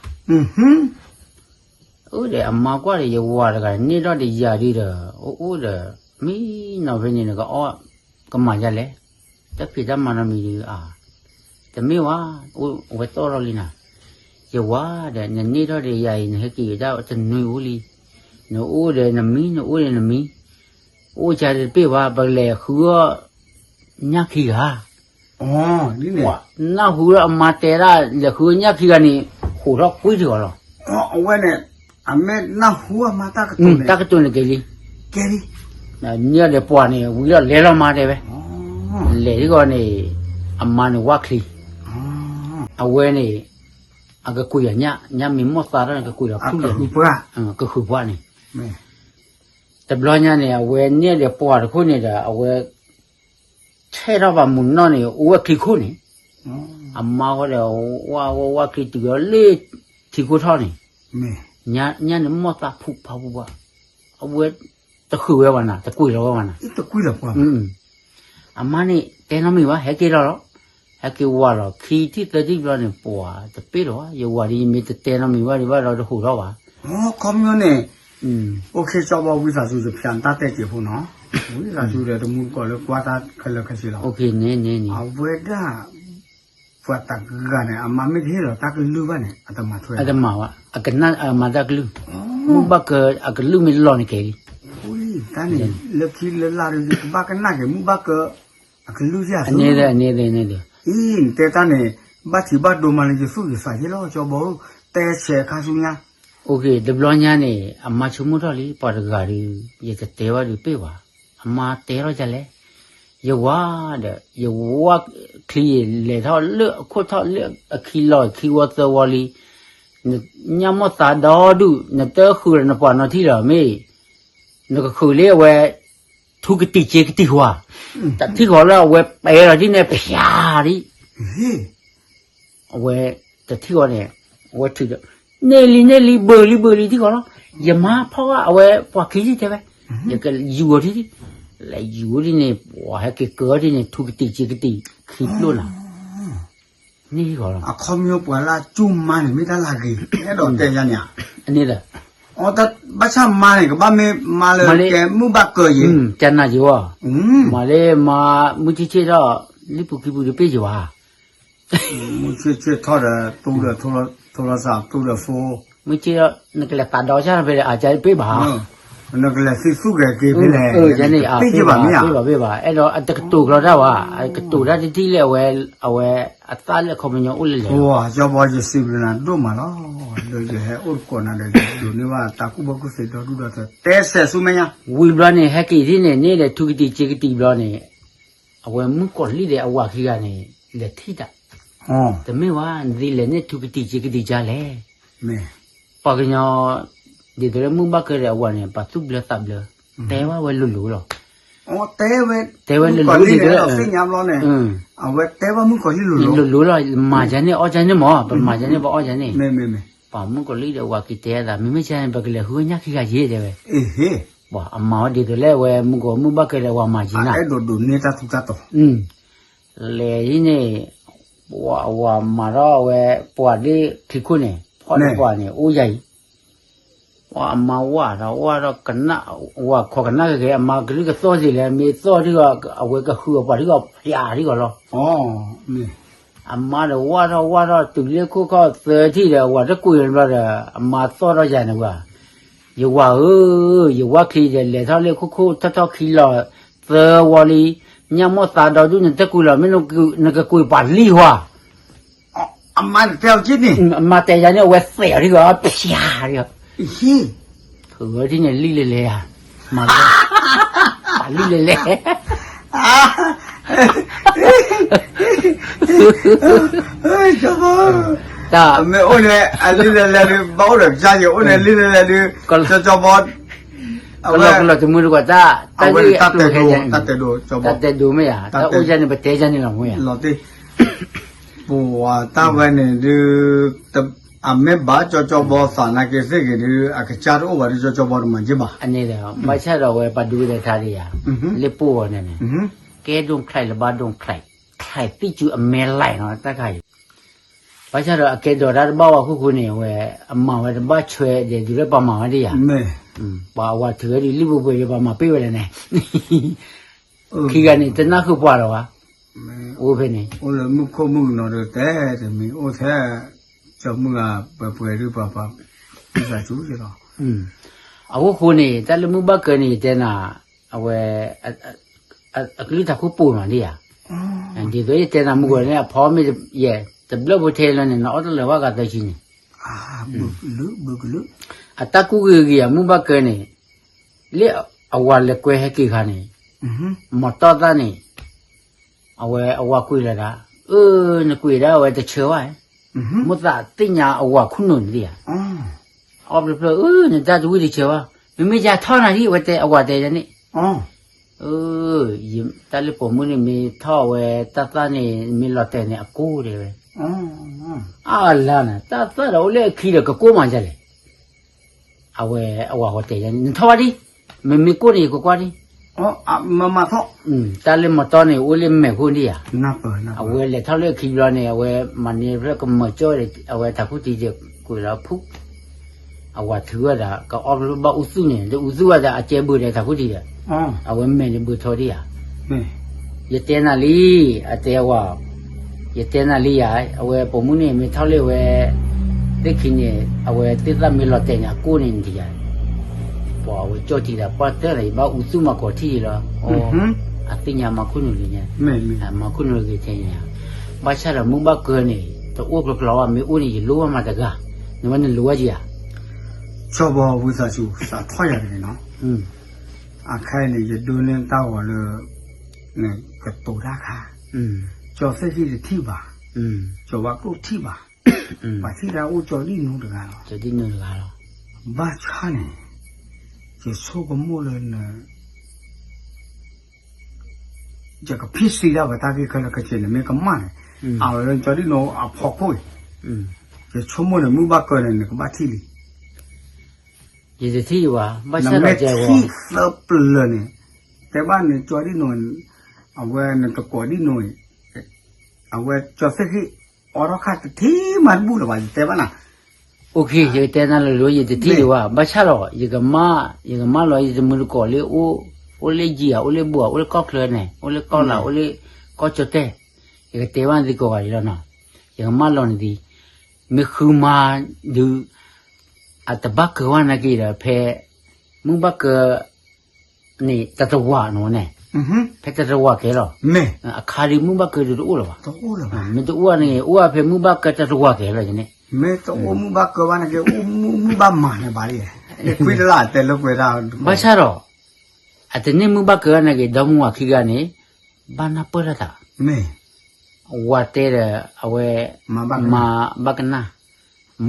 အိၣ်ဒီးအမါကွၢ်ဒီး ယဝၤတဂၤန့ၣ် န့ၢ်ထီၣ်ဒီးယၤဒုဒီး အိၣ်အိၣ်ဒီး မံနီၤဖဲန့ၣ် နကအီၣ်ကမၤဒ်လဲၣ်, တၢ်ဖံးတၢ်မၤနီတမံၤဒီး အါ, တမ့ၢ်ဝဲ, အဝဲသီၣ်ထီၣ်လံနၤ, ယဝၤဒီး နန့ၢ်ထီၣ်ဒီးယၤအံၤ နဟဲက့ၤတၢ်တနွံအိၣ်လံ, နအိၣ်ဒီးနမံ နအိၣ်ဒီးနမံ, အိၣ်ကါတပ့ၢ်ဘၣ် ပကလဲၤဃုအီၣ် ညၣ်ခံဂၤ, နၢ်ဟူလၢအမါတဲဒၣ် လဲၤဃုအီၣ်ညၣ်ခံဂၤန့ၣ် ဟူးထီၣ်ကွံာ်တဂီၤလီၤ, အဝဲန့ၣ် အမ့ၢ်နၢ်ဟူအမါတၢ်ကတိၤန့ၣ် တၢ်ကတိၤန့ၣ်က့ၤလံ, ကဲလံဒီးပှၤန့ၣ် ဝံၤလီၤလဲၤလီၤမါတဲဝဲ, လဲၤဒ်ဂီၤန့ၣ် အမါန့ၣ်ဝၣ်ချံ, အဝဲန့ၣ် အကကွံာ်အီၤညၣ် ညၣ်မ့ၢ်မီၢ်သါထီၣ်န့ၣ် ကကွံာ်လီၤဖုၣ်လၢန့ၣ်, ကဃုာ်ပှၢ်န့ၣ်, တဘျီညါန့ၣ် အဝဲန့ၢ်ဒီးပှၤတခိၣ်န့ၣ်ဒီး အဝဲ ထဲထီၣ်ဘၣ်မုၢ်နီၢ်န့ၣ် အိၣ်ဝဲချံခိၣ်န့ၣ်, အမါဃီဒီး ဝၣ်ဝၣ်ဝၣ်ချံတုၤအီၤလၢထံခိၣ်ထီၣ်န့ၣ်, ညၣ်န့ၣ်မီၢ်သါဖုၣ်ဖးဖုၣ်ဖး, အဝဲ တဃုာ်ဝဲဘၣ်နၤ တကွံာ်လီၤဝဲဘၣ်နၤ, အမါန့ၣ် တဲနီတမံၤဘၣ် ဟဲက့ၤလီၤလီၤ, ဟဲက့ၤဝၤလီၤ ခံထံၣ်သၢထံၣ်ဘျီန့ၣ် ပှၤတပ့ၢ်လီၤဘၣ် ယဝၤဒီး ယမ့ၢ်တတဲနီတမံၤဘၣ်ဒံးဘၣ်ဒီး တဟူးထီၣ်ဘၣ်, ခီပညီန့ၣ်, အိၣ်ခ့ကၠီဘီ ဝံသးစူၤ ယဖျါနတၢ်တဲစဲးဖိနီၤ, ဝံသးစူၤဒီး တမူတကိးလၢကွၢ်တၢ်ခဲလၢာ်ခဲဆ့လီၤ, အဝဲဒၣ် ပှၤတဂၤန့ၣ် အမါမ့ၢ်တဟ့ၣ်လီၤတၢ်ကလုၢ်ဘၣ်န့ၣ် အတမၤထွဲ, အတမၤဘၣ် အကနၣ်အမါတၢ်ကလုၢ်, မုၢ်ဘၣ်ကၢအကလုၢ်မ့ၢ်လီၤန့ၣ်ကဲလံ, တၢ်န့ၣ် လၢခံလၢလာ်ဒီး ယကဘၣ်ကနၣ်က့ၤ မုၢ်ဘၣ်ကၢ အကလုၢ်ယၤ, အန့ၣ်ဒီး အန့ၣ်ဒီး အံၤ နတဲတၢ်န့ၣ် ဘၣ်ထံးဘၣ်ဒိမးလၢယသူၣ်ယသးယဲလီၤ ကၠီဘီ, တဲဆဲးခါဆူညါ, အိၣ်က့ၤ တဘျီညါန့ၣ် အမါဆိကမိၣ်ထီၣ်လံ ပှၤတဂၤဒီး ယတတဲဘၣ်ဒီးပ့ၢ်ဘၣ်, အမါတဲထီၣ်ဒ်လဲၣ်, ယဝၤဒီး ယဝၤချံလဲၤထီၣ်လၢအခိၣ်ထီၣ်လၢအခံလီၤခံဝီသၢဝီလံ, နညၣ်မီၢ်သါဒီဒူၣ် နတဃုာ်ဒီးနပှၤနီတထံၣ်လီၤမ့ၢ်, နကဃုာ်လၢအဝဲ ထူကတံၢ်စ့ကတံၢ်ဝါ, တထံၣ်ဃီလၢအဝဲပဲလီၤဒ်န့ၣ် ဖျါဒ် အဝဲ တထံၣ်ဃီန့ၣ် အဝဲထုးဒီး န့ၢ်လံန့ၢ်လံ ဘၢလံဘၢလံထံၣ်ဃီလီၤ, ယမါဖီၣ်အဝဲပှၤခံထံၣ်တဲဝဲ, ယကယူၤအီၤထံၣ်ထံၣ်, လဲၤယူၤအီၤဒ်န့ၣ် ပှၤဟဲက့ၤကၢအီၤဒ်န့ၣ် ထူကတံၢ်စ့ကတံၢ်ခံပျိၢ်နၤ, န့ၢ်ဃီလီၤ, အခီပညီပှၤလၢအကၠူၣ်မါန့ၣ် မ့ၢ်တၢ်လၢအဂ့ၤ အဲၣ်ဒိးတဲယၤန့ၣ်ဧါ, န့ၣ်ဒီး ဘၣ်ဆၣ်မါန့ၣ် ကဘၣ်မ့ၢ်မါလၢကဲမုၢ်ဘၣ်ကၢယဲၤ, ကနၣ်ယဲၤဝဲ, မၤလၢမါ မုၢ်ဆ့ၣ်ဆ့ၣ်ထီၣ် လံပူၤခံပူၤတပ့ၢ်ယဲၤဝဲ, မုၢ်ဆ့ၣ်ဆ့ၣ်ထီၣ်ဒီး တူၢ်ဒီးထိလီၤစး တူၢ်ဒီးဖိ, မုၢ်ဆ့ၣ်ထီၣ် နကလဲၤသးဒီဆၣ်ဖဲလဲၣ် အကါတပ့ၢ်ဘၣ်, နကလဲၤသံသူၣ်ဂဲၤက့ၤဖဲလဲၣ်, တပ့ၢ်ယဲၤဘၣ်မ့ၢ်ဧါ, ပ့ၢ်ဘၣ်ပ့ၢ်ဘၣ် အဲၣ်ဒိးအတကတိၤကျီတၢ်ဘၣ်, အကတိၤတၢ်တထံၣ်လၢအဝဲ အဝဲ အသၣ်လၢအခီပညီအိၣ်လၢလဲၣ်. ကၠီဘီ ယစံးဘျုးနၤဒိၣ်မးလီၤ. ဒီးယဟဲအိၣ်သကိးနၤဒီး ယဒိးန့ၢ်ဘၣ်တၢ်ကူၣ်ဘၣ်ကူၣ်သ့ဒီဒူၣ်ဒီထၢ တဲဆဲးဆူမဲာ်ညါ. ဝံၤဘျီန့ၣ် ဟဲက့ၤထံၣ်န့ၣ် န့ၣ်ဒီးထူကတံာ်စ့ကတံာ်ဘျီန့ၣ် အဝဲမုၣ်ကီၤလံၢ်ဒီးအဝၤခံဂၤန့ၣ် လဲၤထံၣ်တၢ်. တမ့ၢ်ဝဲ နသုလဲၤန့ၢ်ထူကတံာ်စ့ကတံာ်ကါလဲၣ်. ပှၤကညီ ဒ်သိးလၢမုၣ်ဘၣ်ကၢဒီးအဝၤန့ၣ် ပှၤသူၣ်ဘျၢသးဘျၢ, တဲဝဲဝဲလိၤလိၤလီၤ. တဲဝဲလိၤလိၤဒ်သိးလၢ အဝဲတဲဘၣ်မုၣ်ကီၤလံၢ်လိၤလိၤ, လိၤလိၤလီၤ, မၤယၤန့ၣ်အီၣ်ယၤန့ၣ်မး, ပမၤယၤန့ၣ်ပအီၣ်ယၤန့ၣ်. ပှၤမုၣ်ကီၤလံၢ်ဒီးဝၤက့ၤတဲအသး မ့မ့ၢ်ယၤန့ၣ် ပကလဲၤဃုညၣ်ခံဂၤယ့ၢ်တဲဝဲ. ပှၤအမၤအီၤဒ်သိးလၢအဝဲမုၣ်ကီၤမုၣ်ဘၣ်ကၢဒီးအဝၤမၤယ့ၤနၤ. လဲၤအံၤန့ၣ် ပှၤအဝၤမၤထီၣ်အဝဲ ပှၤဒ့ခံခိၣ်န့ၣ် ဖီၣ်ဒီးပှၤန့ၣ် အိၣ်ယၤအံၤ, ပှၤအမၤဝၣ်ဒီးဝၣ်ဒီးကနၣ်, ဝၤခိးကနၣ်ကကဲ အမၤကလုၢ်ကသီၣ်စ့ၢ်လဲၣ် မ့ၢ်သီၣ်ထံဂီၤ အဝဲကဃုအီၤပှၤထံဂီၤဖျးထံဂီၤလီၤ. အမါဒီးဝၣ်ထီၣ်ဝၣ်ထီၣ်တုၤလၢခိၣ်ခီၣ်သၢထံၣ်ဒီး အဝၤတကွံာ်ဘျီဒီး အမါသီၣ်ထီၣ်ယၤန့ၣ်ဝဲ, ယဝၤဧၢ, ယဝါချံဒီး လဲၤထီၣ်လၢခိၣ်ခိၣ်ထီၣ်ထီၣ်ခံလီၤ သၢဝီလံ, ညၣ်မိၢ်သးဒီဒူၣ်န့ၣ် တကွံာ်လီၤ မ့ၢ်နကကွံာ်ပှၤလံဟါ. အမါတဲအီၤက့န့ၣ်, အမါတဲယၤန့ၣ် အဝဲသဲးအီၤထံဂီၤဖျးထံဂီၤ, ဖုးဝဲထံၣ်န့ၣ်လံလဲၤလဲၤဧါ, မၤလၢ, ပှၤလံလဲၤလဲၤ တၢ်မ့ၢ်အိၣ်န့ၣ် အလံလဲၤလဲၤဒုး ဘၣ်အိၣ်ဒီးကစၢ်ယွၤအိၣ်န့ၣ် လံလဲၤလဲၤဒုး, ကၠီကၠီဘီ, ကလီၤကလီၤတမုာ်တကွၢ်တၢ်, တၢ်ဂ့ၢ်အကျိၤဟဲညါ, တၢ်တဲဒိးမ့ၢ်ယၤ, တၢ်အိၣ်ယၤန့ၣ် ပတဲယၤန့ၣ်လီၤမ့ၢ်ယၤ. ပှၤတၢ်ဝဲန့ၣ်ဒုး, အမ့ၢ်ဘၣ်ကၠီကၠီဘီသးနာ်က့သ့ၣ်ဂ့ၤဒုး အကစၢ်တအိၣ်ဘၣ်ဒုး ကၠီကၠီဘီတမၤက့ဘၣ်. အန့ၣ်ဒီး ဘၣ်ဆၣ်ဒီးအဝဲပှၤဒုးဝဲဒၣ်ထါဒံးယၤ, လၢပှိၢ်ဝဲန့ၣ်န့ၣ်, ကဲဒိၣ်ချဲးလၢဘၣ်ဒိၣ်ချဲး, ချဲးသံၣ်စူၤအမဲလၢ်နီၤ တၢ်ခါအံၤ, ဘၣ်ဆၣ်ဒီးအကဲဒိးတၢ်တဘၣ်ဝဲဃိဃိန့ၣ် အဝဲ အမၤဝဲတဘၣ်ဆွဲဒီးဒုးလၢပှၤမၤဝဲဒံးယၤ, ပှၤအဝၤထုးဝဲဒုးလံပှဲၤပှဲၤဒီးပှၤမၤပ့ၢ်ဝဲဒၣ်န့ၣ် ခံဂၤန့ၣ် တနၢ်ဃုာ်ပှၤလီၤဘၣ်, အိၣ်ဖဲန့ၣ်, အိၣ်လၢမုၢ်ခိၣ်မုၢ်ကနီၤဒီးတဲတမံၤအိၣ်ထဲ, ကၠီမုၢ်ဂၤပှဲၤပှဲၤဒုးပှၤပှၤ, ဒ်သးစူၤက့လီၤ. အဃိဃိန့ၣ် တၢ်လၢမုၢ်ဘၣ်ကၢန့ၣ် ယတဲနၤ, အဝဲ အကလုၢ်တၢ်ခိၣ်ပူၤမးဒံးဧါ, ဒ်သိးယတဲနၤမုၢ်ဂီၤန့ၣ် အဖီမ့ၢ်ယဲၢ် တဘျၢၣ်ဖိထဲလီၤန့ၣ် နအီၣ်တလၢၤဝဲဂၤသၢဆံန့ၣ်, အတၢ်ကူၣ်ဂ့ၤဂ့ၤအမုၢ်ဘၣ်ကၢန့ၣ်, လၢအဝၤလဲၤကွဲဟဲက့ၤခါန့ၣ်, မၤတီၢ်သၣ်န့ၣ်, အဝဲအဝၤကွံာ်လီၤဒၣ်, အၢ နကွံာ်ဒၣ်အဝဲတဆၢဘၣ်, မိၢ်သးသ့ၣ်ညါအဝၤခိၣ်နူာ်န့ၣ်ဒံးဧါ, အီၣ်ဖျၢၣ်ဖျၢၣ် အၢ နတၢ်တဝံၣ်တဆၢဘၣ်, မ့မ့ၢ်ယၤထီၣ်နၤဒံး အဝဲတဲ အဝၤတဲယၤန့ၣ်, အၢ တၢ်လၢပိာ်မုၣ်န့ၣ်မ့ၢ်ထီၣ်ဝဲတၢ်သၣ်န့ၣ် မ့ၢ်လီၤတဲာ်န့ၣ် အကိၢ်တဲဝဲ, အလါနၤ တၢ်သၣ်ဒီးအိၣ်လၢအခံဒီးကကိၢ်မးဒ်လဲၣ်, အဝဲအဝၤဟီတဲယၤန့ၣ် နထီၣ်ဝဲဒံး, မ့မ့ၢ်ကိၢ်န့ၣ် ယကကွၢ်ဒံး, မၤထီၣ်, တၢ်လၢမၤတီၢ်န့ၣ် အိၣ်လၢမဲာ်ခိၣ်ဒံးဧါ, အဝဲလဲၤထီၣ်လၢအခံဘျီန့ၣ် အဝဲမၤန့ၢ်ဖျၢၣ်ကမၢၢ်ကၠီဒီး အဝဲထးခိၣ်တံၤဒီးကွံာ်လီၤဖုၣ် အဝၤထုးဝဲဒၣ် ကအီၣ်ဖျၢၣ်ဘၣ်အူသူၣ်န့ၣ် ဒီးအူသူၣ်ဝဲဒၣ်အကဲဘုးဒီးထးခိၣ်တံၤဒီး, အဝဲမဲာ်န့ၣ်ဘုးထီဒံးဧါ, ယတဲနၤလံ, အတဲဝဲ, ယတဲနၤလံယၤ, အဝဲပိာ်မုၣ်န့ၣ်မ့ၢ်ထီၣ်လၢဝဲ, သ့ၣ်ခံန့ၣ် အဝဲသ့ၣ်သၣ်မ့ၢ်လီၤတဲာ်န့ၣ် အကိၢ်န့ၣ်ဒံးယၤ, ပှၤအဝဲကၠီၣ်ထံဒီး ပှၢ်တၢၢ်ဒီး ယဘၣ်အူသူၣ်မၤကိးထံၣ်ယံၤလီၤ, အသ့ၣ်ညါမၤခိၣ်နူာ်ဂ့ၤညါ, မၤခိၣ်နူာ်ဂ့ၤထဲညါ, ဘၣ်ဆၣ်ဒီးမုၢ်ဘၣ်ကၢန့ၣ် တအိၣ်ကျီကျီဘၣ် မ့ၢ်အိၣ်န့ၣ် ယလိၣ်ဘၣ်မးတဂၤ, နဝဲနလိၣ်ဝဲယၤ ကၠီဘီဝံသးစူၤ သးထီၣ်ယၤတဂ့ၤနီၤ, အခါအံၤန့ၣ် ယဒိးန့ၢ်တၢ်ဂီၤလၢ ကတိၤတၢ်ခါ, ကၠီသ့ၣ်ဟံၣ်တထံၣ်ဘၣ်, ကၠီဘၣ်ကျိၣ်ထံၣ်ဘၣ်, ပှၤထံၣ်တၢ်အိၣ်ကၠီဒံၣ်နိတဂၤလီၤ, ဘၣ်ဆၣ်န့ၣ် ယဆိကမိၣ်လၢန ယကဖံးစံးဒၣ်ဝဲတၢ်ဂ့ၢ်ခဲလၢာ်ခဲဆ့န့ၣ် မ့ၢ်ကမၣ်န့ၣ်, အဝဲလၢကၠီဒံၣ်နိအဖီခိၣ်အံၤ, ယဆိကမိၣ်န့ၣ် မုၢ်ဘၣ်ကၢန့ၣ် နကဘၣ်ထံၣ်လံ, ယတထံၣ်ဘၣ်, ဘၣ်ဆၣ်ဒီးကဲဝဲ နမ့ၢ်ထံၣ်သၢပျၢၤန့ၣ်, တဲဘၣ်န့ၣ်ကၠီဒံၣ်နိ, အဝဲနတကိးဒံၣ်နိအံၤ, အဝဲကၠီသ့ၣ်ဟံၣ် အိးထီၣ်ခါတထံၣ်မးတဘူၣ်လၢၤဘᣁ ယတဲဘၣ်နၤ OK ယကတဲနၤလၢၤလၢၤ ယတထံၣ်ဒံးဘၣ် ဘၣ်ဆၣ်ဒီး ယကမၣ်လီၤယတမုာ်တကိးလၢ အိၣ်လၢယံၤဧါ အိၣ်လၢဘူၣ်ဧါ အိၣ်လၢကီၢ်ချၢန့ၣ် အိၣ်လၢကီၢ်လၤ အိၣ်လၢကီၢ်ကၠီၣ်တဲၣ်, ယကတဲဘၣ်နသုကိးဂၤဒဲးလီၤနီၤ, ယကမၣ်လီၤနသု, မ့ၢ်ဃုမါဒုး အတဘၣ်ကၢၤဘၣ်နာ်က့ဒီး ဖဲ မုၢ်ဘၣ်ကၢၤန့ၣ် တတဝၤနီၤန့ၣ် ဖဲတၢ်တဝၢကဲလီၤ, အခါဒုးမုၢ်ဘၣ်ကၢဒုးတအိၣ်လၢၤဘၣ်, မ့ၢ်တအိၣ်န့ၣ် အိၣ်ဖဲမုၢ်ဘၣ်ကၢတၢ်တဝၢကဲလီၤန့ၣ်, မ့ၢ်တအိၣ်မုၢ်ဘၣ်ကၢဘၣ်န့ၣ်က့ၤ အိၣ်မုၢ်ဘၣ်မၤန့ၣ်ဘၣ်လံ, ခွံတလၢတဲလၢပှဲၤတၢ်, ဘၣ်ဆၣ်ဒီး အတန့ၢ်မုၢ်ဘၣ်ကၢန့ၣ်က့ၤ ဒီမါဝၤခံဂၤန့ၣ် ဘၣ်နၢ်ပၢၢ်တၢ်သး, ဝၤတဲဒီး အဝဲ မၤဘၣ်ကနၣ်,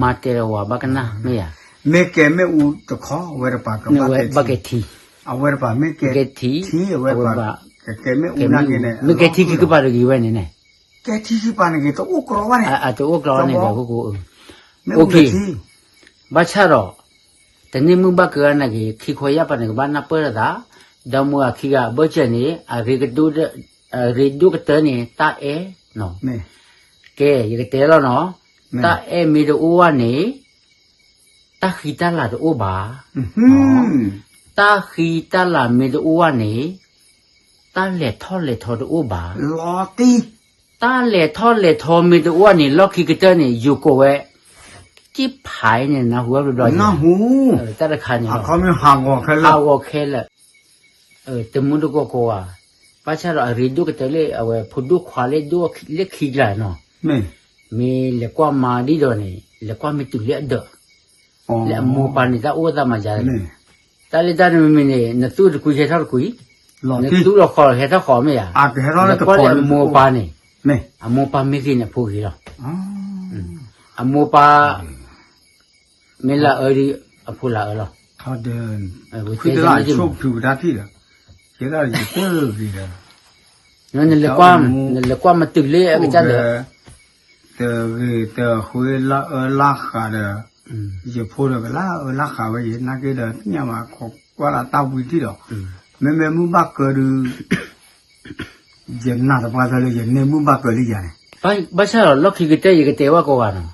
မၤတဲဒီးဝၤဘၣ်ကနၣ် မ့ၢ်ဧါ, မ့ၢ်ကဲမ့ၣ်အူတခီ အဝဲတပၤကဘၣ်ကဲထံ, အဝဲတပၤမ့ၢ်ကဲထံ, အဝဲတပၤ ကဲမ့ၣ်အူန့ၣ်က့ၤန့ၣ် မ့ၢ်ကဲထံခံကပၤတဂ့ၤဝဲန့ၣ်န့ၣ်, ကဲထံခံကပၤန့ၣ်က့ၤ တအိၣ်ကြီဘၣ်န့ၣ်, အတအိၣ်ကြီန့ၣ်ဒီး မ့ၣ်အူန့ၣ်ထံ, ဘၣ်ဆၣ်ဒီး တန့ၢ်မုၢ်ဘၣ်ကၢန့ၣ်က့ၤ ခံခီယၢ်ပၤန့ၣ် ကဘၣ်နၢ်ပၢၢ်တၢ်သး, ဒီမါဝၤခံဂၤအဘၢၣ်စၢၤန့ၣ် အရ့ဒိၣ်ကတၢၢ်န့ၣ် တၢ်အဲၣ်နီၤ, ကဲ ယကတဲလီၤနီၤ, တၢ်အဲၣ်မ့ၢ်တအိၣ်ဘၣ်န့ၣ် တၢ်ဃံတၢ်လၤတအိၣ်ဘၣ်, တၢ်ဃံတၢ်လၤမ့ၢ်တအိၣ်ဘၣ်န့ၣ် တၢ်လဲၤထီၣ်လဲၤထီတအိၣ်ဘၣ်, တၢ်လဲၤထီၣ်လဲၤထီမ့ၢ်တအိၣ်ဘၣ်န့ၣ် လီၢ်ခံကတၢၢ်န့ၣ် ယိၤကိးဝဲ က့ဖးန့ၣ် နၢ်ဟူဘၣ်ဘျီဘျီ, တၢ်တခါန့ၣ် ဟးဂီၤခဲလၢာ်, တမူတကိးကိးဧါ, ဘၣ်ဆၣ်ဒီးအရ့ဒိၣ်ကတၢၢ်လၢအဝဲဖိဒိၣ်ခွါလၢဒိၣ်လၢခံကျါနီၤ, မ့ၢ်လဲၤကွၢ်မါဒ်ဒီးန့ၣ် လဲၤကွၢ်မ့ၢ်တုၤလၢအဒၢး, လၢအမိၢ်ပၢ်န့ၣ် တၢ်အိၣ်သးမၤယၤ, တၢ်လၢတၢ်န့ၣ်မ့ၢ်န့ၣ် နသူၣ်တကွံဆဲးထီၣ်တကွံ, နသူၣ်လီၤဃီလီၤဟဲထီၣ်ဃီမ့ၢ်ဧါ, နကွၢ်လၢအမိၢ်ပၢ်န့ၣ်, အမိၢ်ပၢ်မ့ၢ်ဂ့ၤန့ၣ်အဖိဂ့ၤလီၤ, အမိၢ်ပၢ် မ့ၢ်လၢအအၢဒ်အဖိလၢအအၢလီၤ, တၢ်ဆိၣ်ဖုးပတၢ်ထံၣ်ဒီး, ကဲဒၣ်ယတဂ့ၤဒီး, နလဲၤကွၢ်မတုၤလၢအကစၢ်ဒီး, တဂ့ၤတဃ့လၢအၢလၢဃးဒီး, ယဖိဒီးကလၢအၢလၢဃးဝဲယနာ်က့ဒီး သ့ၣ်ညါဘၣ်ခိးကွၢ်လၢတၢ်ဝံထံၣ်ဒီး, မ့မ့ၢ်မုၢ်ဘၣ်ကၢဒုး ယနာ်တပှၢ်တၢၢ်လၢယန့ၢ်မုၢ်ဘၣ်ကၢလံယၤန့ၣ်, ဘၣ်ဆၣ်ဒီးလီၢ်ခံကတၢၢ်ယကတဲဘၣ်ကိးဂၤနီၤ,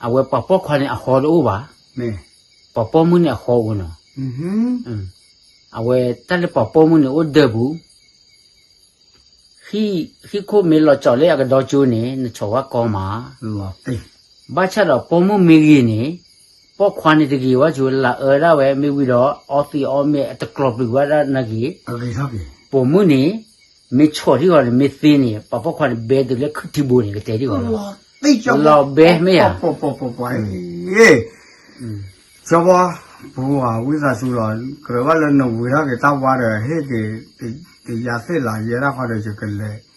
အဝဲပှၤပိာ်ခွါန့ၣ်အဃီတအိၣ်ဘၣ်, ပှၤပိာ်မုၣ်န့ၣ်အဃီအိၣ်နီၤ, အဝဲတၢ်လၢပှၤပိာ်မုၣ်န့ၣ်အိၣ်ဒၢပူၤ, ဟံၣ်ခိၣ်မ့ၢ်လီၤကၠီၤလၢအကဒီကၠိန့ၣ် နဆီၣ်ဝဲကီမး, ဘၣ်ဆၣ်ဒီးပိာ်မုၣ်မ့ၢ်ဂ့ၤန့ၣ်, ပိာ်ခွါန့ၣ်တဂ့ၤဝဲကၠိ လၢအၢဒၣ်ဝဲမ့ၢ်ဝံၤဒီး အီသံးအီမဲာ်အတကျီၤပျံၤဝဲဒၣ်နာ်က့ၤ, ပိာ်မုၣ်န့ၣ် မ့ၢ်ဆီၣ်ထံၣ်ဃီန့ၣ် မ့ၢ်သ့န့ၣ် ပှၤပိာ်ခွါန့ၣ်ဘဲတုၤလၢခုၣ်ထံဘိန့ၣ် ကတဲထံၣ်ဃီလီၤ, လီၤဘဲမ့ၢ်ဧါ, ကၠီဘီ, ပဝၤဝံသးစူၤလီၤ ကြၢးဘၣ်လၢနဝံၤထီၣ်က့ၤတၢ်ဝါဒီး ဟ့ၣ်က့ၤ တယၤသ့ၣ်လီၤ ယဲဒၣ်ဃီဒီး ယကလဲၤ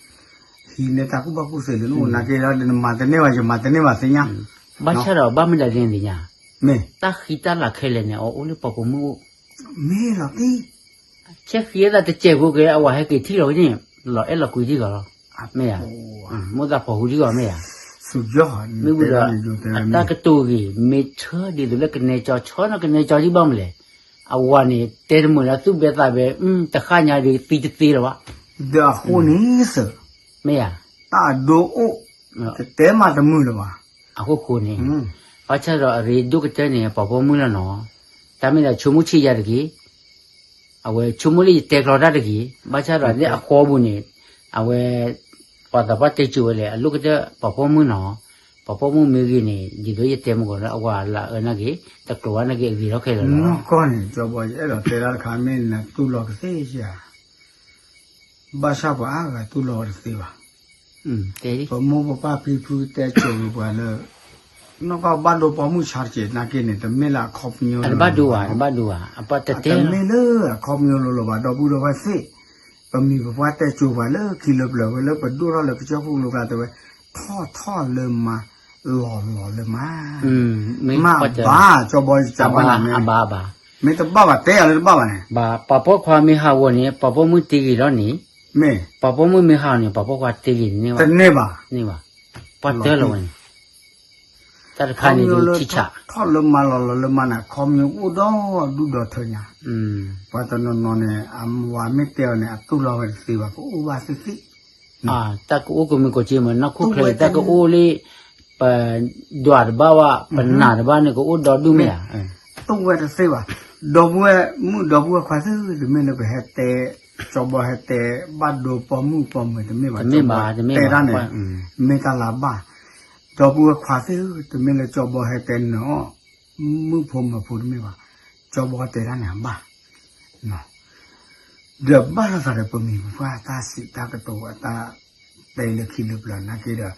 ဟံးန့ၢ်တၢ်ကူၣ်ဘၣ်ကူၣ်သ့လၢနအိၣ် နာ်က့ဒီး နမၤတန့ၢ်ဘၣ် ယမၤတန့ၢ်ဘၣ်သ့ၣ်ညါ, ဘၣ်ဆၣ်ဒီးဘၣ်မနုၤဒ်န့ၣ်သ့ၣ်ညါ, မ့ၢ် တၢ်ဃံတၢ်လၤခဲလၢာ်န့ၣ် အအိၣ်လၢပှၤပိာ်မုၣ်အိၣ်, မ့ၢ်လီၤတံၢ်, ဆဲဃံအသးတစဲးဖိက့ၤ အဝၤဟဲက့ၤထံၣ်လီၤဝဲန့ၣ် လီၤအဲၣ်လီၤကွံထံၣ်ဃီလီၤ, မ့ၢ်ဧါ, မိၣ်သးဖီၣ်ဟူထံၣ်ဃီမ့ၢ်ဧါ, မ့ၢ်ဝံၤဒီး အတၢ်ကတိၤဂ့ၤ မ့ၢ်ဆၢဒ်သိးလၢကနဲကၠီ ဆၢနီၤကနဲကၠီဒ်ဘၣ်မလဲၣ်, အဝၤန့ၣ် တဲတမုာ်လၢသူၣ်ဘဲသးဘဲ တဃၣ်ညါဒီးသံတသ့လၢၤဘၣ်, ဒီးအဃိန့ၣ်စ့ၢ် မ့ၢ်ဧါ, တၢ်အဒိအိၣ်, တတဲမၤတမုာ်လၢၤဘၣ်, အဃိဃိန့ၣ်, ဘၣ်ဆၣ်ဒီးအရ့ဒိၣ်ကတၢၢ်န့ၣ် ပှၤပိာ်မုၣ်လီၤနီၤ, တၢ်မ့ၢ်ဒီးဆိကမိၣ်ဆံးယၤတဂ့ၤ, အဝဲဆိကမိၣ်လၢယတဲကျီတၢ်တဂ့ၤ, ဘၣ်ဆၣ်ဒီးလၢအဃီပူၤန့ၣ်, အဝဲ ပှၤသးပှၢ်တဲစိၤဝဲလဲၣ် အလိၣ်ကတၢၢ်ပှၤပိာ်မုၣ်နီၤ, ပှၤပိာ်မုၣ်မ့ၢ်ဂ့ၤန့ၣ် ဒ်သိးယတဲမ့ၢ်ကီးလၢအဝၤလၢအၢနာ်က့ၤ, တကျိၤဝဲနာ်က့ၤအဂ့ၤထီၣ်ခဲလၢာ်လီၤ, နီၢ်ကီၢ်န့ၣ် ကၠီဘီ ယအဲၣ်ဒိးတဲတၢ်တခါမ့ၢ်နတူၢ်လိာ်ကသ့ဧါ ဘၣ်ဆၣ်ပှၤအါဂၤတူၢ်လိာ်ဝဲတသ့ဘၣ်, ပမိၢ်ပပၢ်ဖံဖုတဲစိၤပှၤလၢ နီၢ်ကီၢ်ဘၣ်ဒိပိာ်မုၣ်ဆါတက့ၢ် နာ်က့န့ၣ် တမ့ၢ်လၢအခီပညီလီၤ, တဘၣ်ဒိဘၣ်, တဘၣ်ဒိဘၣ်, အပၢ်တတဲလီၤ, တမ့ၢ်လၢအခီပညီလိၤလိၤဘၣ် ဒီပုၢ်ဒီဝဲၢ်သ့ၣ်, ပမံၤပပှၢ်တဲစိၤပှၤလၢခံလၢပျၢၤဝဲလၢပဒိၣ်ထီၣ်လၢကစၢၢ်ခိၣ်လိၤကျါတဲဝဲ, ထီၣ်ထီၣ်လၢမါ, လီၤလီၤလၢမါ, မ့ၢ်ဘၣ်, ကၠီဘီယကဘၣ်နၤမ့ၢ်, ဘၣ်ဘၣ်, မ့ၢ်တဘၣ်ဘၣ် တဲယၤလၢတဘၣ်ဘၣ်န့ၣ်, ဘၣ်, ပှၤပိာ်ခွါမ့ၢ်ဟးဂီၤန့ၣ် ပှၤပိာ်မုၣ်တ့ဂ့ၤလီၤန့ၣ်, မ့ၢ်, ပှၤပိာ်မုၣ်မ့ၢ်ဟးဂီၤန့ၣ် ပှၤပိာ်ခွါတ့ဂ့ၤန့ၣ်, တန့ၢ်ဘၣ်, န့ၢ်ဘၣ်, ပှၤတၢလီၤဝဲန့ၣ်, တၢ်တခါန့ၣ်ဒုးထံဆး, ထီၣ်လၢမါလီၤလီၤလၢမါန့ၣ် ခီပညီအိၣ်ဒီးဒူၣ်ဒီးထၢညါ, ပှၤတနီၤနီၤန့ၣ် အဝၤမ့ၢ်တဲအီၤန့ၣ် အတူၢ်လိာ်ဝဲတသ့ဘၣ် ကအိၣ်ဘၣ်သ့ၣ်သ့ၣ် တၢ်ကအိၣ်ကမုာ်ကီးက့မး နီၢ်ခိၣ်ချၢ တၢ်ကအိၣ်လၢ ပဒွးတဘၣ်ဝဲ ပနၢ်တဘၣ်န့ၣ် ကအိၣ်ဒီဒူၣ်မ့ၢ်ဧါ, တူၢ်ဝဲတသ့ဘၣ်, ဒီပုၢ်ဝဲၢ်မုၣ်ဒီပုၢ်ဝဲၢ်ခွါသ့ၣ် တမ့ၢ်လၢပဟဲတဲ ကၠီဘီဟဲတဲ ဘၣ်ဒိပိာ်မုၣ်ပိာ်မုၣ်တမ့ၢ်ဘၣ်, တမ့ၢ်ဘၣ်, တဲတၢ်န့ၣ် မ့ၢ်တၢ်လၢအဘၣ်, ဒီပုၢ်ဝဲၢ်ခွါသ့ၣ် တမ့ၢ်လၢကၠီဘီဟဲတဲနၢၤအီၤ မုၣ်ဖိမၢၤဖိတမ့ၢ်ဘၣ်, ကၠီဘီတဲတၢ်န့ၣ်အဘၣ် ဒီးဘၣ်လီၤသးဒီးပမိၢ်ပပှၢ်တၢ်စံးတၢ်ကတိၤအတၢ်တဲလၢခံလၢပျၢၤနာ်က့ဒီး,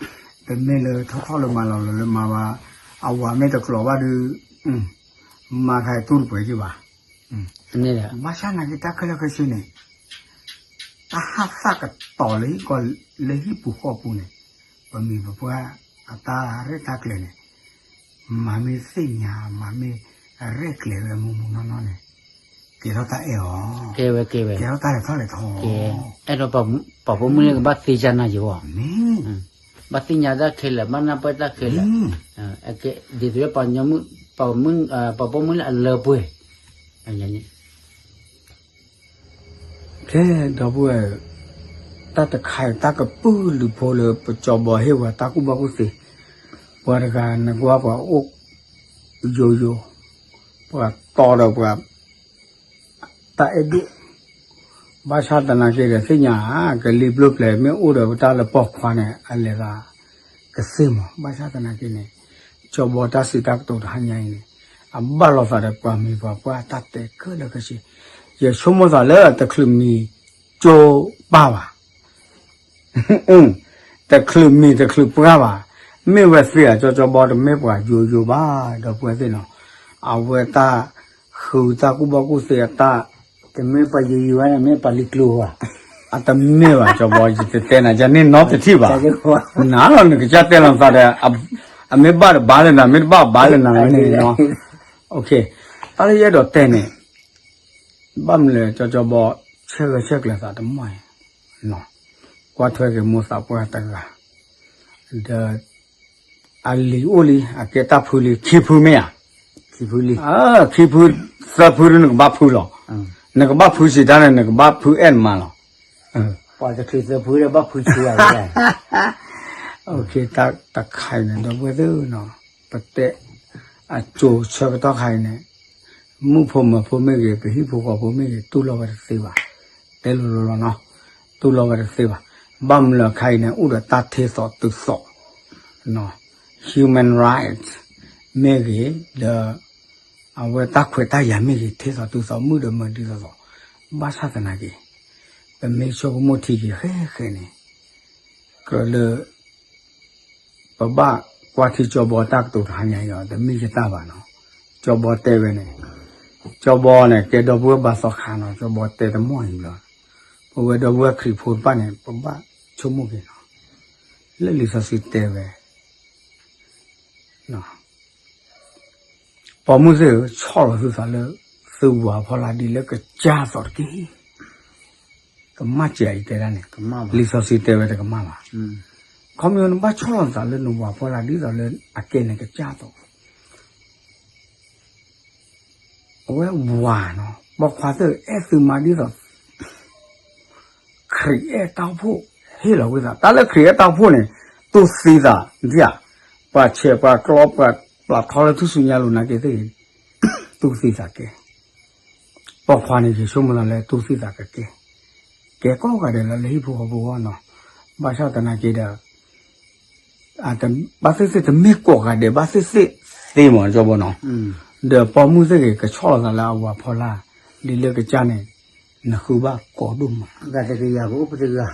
တမ့ၢ်လၢထီၣ်ထီၣ်လၢမၤလီၤလီၤလၢမၤဘၣ်, အဝၤမ့ၢ်တကျိးဘၣ်ဒီး, မၤခါအတူၢ်တပှဲၤက့ၤဘၣ်. ဘၣ်ဆၣ်နာ်က့တၢ်ခဲလၢာ်ခဲဆ့န့ၣ် တၢ်ဟးသၣ်ကတီၤလၢဟံၣ်ကီၢ်လၢဟံၣ်ပူၤဃီပူၤန့ၣ်, ပမိၢ်ပပှၢ်အတၢ်ရဲၣ်တၢ်ကျဲၤန့ၣ်, မၤမ့ၢ်သ့ၣ်ညါ မၤမ့ၢ်ရဲၣ်ကျဲၤဝဲမူမူနီၢ်နီၢ်န့ၣ်, ကဲထီၣ်တၢ်အဲၣ်အီၤ, ကဲထီၣ်တၢ်လဲၤထီၣ်လဲၤထီ, အဲၣ်ဒိးပှၤပိာ်မုၣ်န့ၣ်ကဘၣ်သ့ၣ်ညါနၤယၤအီၤ, မ့ၢ် ဘၣ်သ့ၣ်ညါတၢ်ခဲလၢာ် ဘၣ်နၢ်ပၢၢ်တၢ်ခဲလၢာ်, ဒ်သိးလၢပှၤညီမုၣ်, ပှၤပိာ်မုၣ်လၢအလၢပှဲၤ, ကဲ, ဒီပုၢ်ဝဲၢ်, တၢ်တခါအံၤ တၢ်ကပုာ်လုးဖိလၢပကၠီဘီဟ့ၣ်ဝဲတၢ်ကူၣ်ဘၣ်ကူၣ်သ့, ပှၤတဂၤနကွၢ်ပှၤအိၣ်ယိာ်ယိာ်, ပှၤတီဒီးပှၤ တၢ်အဲၣ်ဒိၣ်, ဘၣ်ဆၣ်သနာ်က့ဒီးသ့ၣ်ညါဧါ, ကလံၤဘျိပျဲၤမ့ၢ်အိၣ်ဒီးပတၢ်လၢပိာ်ခွါန့ၣ် အလဲၤသးကသ့မး, ဘၣ်ဆၣ်သနာ်က့န့ၣ်, ကၠီဘီတၢ်စံးတၢ်ကတိၤတဟါညါအံၤန့ၣ်, အဘၣ်လိာ်သးဒီးပှၤမံၤပှၤပှၢ်တၢ်တဲခဲလၢာ်ခဲဆ့, ယဆိကမိၣ်သးလၢတချုးမံၤကၠိပၢ်ဘၣ် တချုးမံၤတချုးပှၢ်ဘၣ်, မ့ၢ်ဝဲသ့ၣ်ဧါ ကၠီကၠီဘီတမ့ၢ်ပှၤယိယိဘၣ် ဒီပုၢ်ဝဲၢ်သ့ၣ်နီၤ, အဝဲတၢ်ဃုတၢ်ကူၣ်ဘၣ်ကူၣ်သ့အတၢ်, တမ့ၢ်ပှၤယိယိဘၣ်န့ၣ် မ့ၢ်ပှၤလံၤကျိၤဘၣ်, အတမ့ၢ်ဘၣ် ကၠီဘီ ယတတဲနၤ ယန့ၢ်နီတထံၣ်ဘၣ်, နၤလီၤနကစၢ်တဲလီၤသးဒီး, အမ့ၢ်ဘၣ်တဘၣ်လၢနၤ မ့ၢ်တဘၣ်ဘၣ်လၢနၤန့ၣ်နီၤ, တၢ်လၢယအဲၣ်ဒိးတဲန့ၣ် ဘၣ်မနုၤလဲၣ် ကၠီကၠီဘီ ဆဲးဂဲၤဆဲးကျိးသးတမီၢ်အံၤ, ကွၢ်ထွဲက့ၤမိၢ်သးပှၢ်တဂၤ, ဒီး အလံၤအိၣ်လံ အကဲတၢ်ဖုလံ ခံဖုမ့ၢ်ဧါ, ခံဖု, သၢဖုဒ်နကဘၣ်ဖုလီၤ, နကဘၣ်ဖုစံးတၢ်န့ၣ် နကဘၣ်ဖုအဲၣ်နမါလီၤ, ပှၤတချုးသၢဖုဒီးဘၣ်ဖုဆူဧါ, တၢ်တခါအံၤန့ၣ် ဒီပုၢ်ဝဲၢ်သ့ၣ်နီၤ, ပတဲ အစိၤဆၢကတီၢ်ခါအံၤန့ၣ်, မုၣ်ဖိမၢၤဖိမ့ၢ်ဂ့ၤ ပဟံၣ်ဖိဃီဖိမ့ၢ်ဂ့ၤ တူၢ်လိာ်ဝဲတသ့ဘၣ်, တဲလိၤလိၤလီၤနီၤ, တူၢ်လိာ်ဝဲတသ့ဘၣ်, ဘၣ်မနုၤလဲၣ်ခါအံၤန့ၣ် အိၣ်ဒီးတၢ်ထဲသိးတုၤသိး, human rights မ့ၢ်ဂ့ၤ, ဒီး အဝဲတၢ်ခွဲးတၢ်ယာ်မ့ၢ်ဂ့ၤ ထဲသိးတုၤသိး မုၣ်ဒီးမၢၤဒ်သိးသိး, ဘၣ်ဆၣ်သနာ်က့ ပမ့ၢ်ဆိကမိၣ်ထံက့ၤဃဲဃဲန့ၣ်, ကြၢးလၢ ပဘၣ်ကွၢ်ထံကၠီဘီတၢ်ကတိၤတဟါညါအံၤဒီး တမ့ၢ်ယတၢ်ဘၣ်နီၤ, ကၠီဘီတဲဝဲန့ၣ်, ကၠီဘီန့ၣ် ကဲဒီပုၢ်ဝဲၢ်ဘါသီခါနီၤ ကၠီဘီတဲတမီၢ်အံၤဘျီ, ပဝဲဒီပုၢ်ဝဲၢ်ခရံာ်ဖိတဖၣ်န့ၣ် ပဘၣ်ဆိကမိၣ်က့ၤနီၤ, လၢလံာ်စီဆှံတဲဝဲ ပိာ်မုၣ်သ့ၣ်ဧၢ, ဆီၣ်လီၤသုသးလၢ သုဝၤဖီလာ်ဒ်လၢကစၢ်အသိးတက့ၢ်. ကမၣ်စဲးအံၤတဲဒၣ်န့ၣ်, လံာ်စီဆှံတဲဝဲတကမၣ်ဘၣ်. ခီမ့ၢ်နဘၣ်ဆီၣ်လီၤသးလၢနဝၤဖီလာ်ဒ်သိးလၢအကဲန့ၣ်ကစၢ်အသိး အဝဲဝၤနီၤ, ပိာ်ခွါသ့ၣ်အဲၣ်သုမါဒ်သိး ခရံာ်အဲၣ်တၢ်အိၣ်ဖှိၣ် ဟ့ၣ်လီၤဝဲသး, တၢ်လၢခရံာ်အဲၣ်တၢ်အိၣ်ဖှိၣ်န့ၣ် တူၢ်သံသး, ဒ်ဧါ, ပှၤဆဲးပှၤကျီပှၤပျၢ်ထီလၢထူၣ်စုညါလိၤနာ်က့သ့ၣ်ဂ့ၤ, တူၢ်သံသးကဲ. ပိာ်ခွါန့ၣ် ယဆိကမိၣ်သးလၢတူၢ်သံသးကကဲ, ကဲကိးဂၤဒဲးလီၤလၢဟံၣ်ဖိဃီဖိအဂီၢ်နီၤ, ဘၣ်ဆၣ်သနာ်က့ဒီး ဘၣ်သ့ၣ်သ့ၣ်တမ့ၢ်ကိးဂၤဒဲး ဘၣ်သ့ၣ်သ့ၣ်သ့မး ကၠီဘီနီၤ, ဒီးပိာ်မုၣ်သ့ၣ်ဂ့ၤ ကဆီၣ်လီၤသးလၢအဝၤဖီလာ် ဒ်လၢကစၢ်န့ၣ် နဃုဘၣ်ကိးဒိၣ်မး,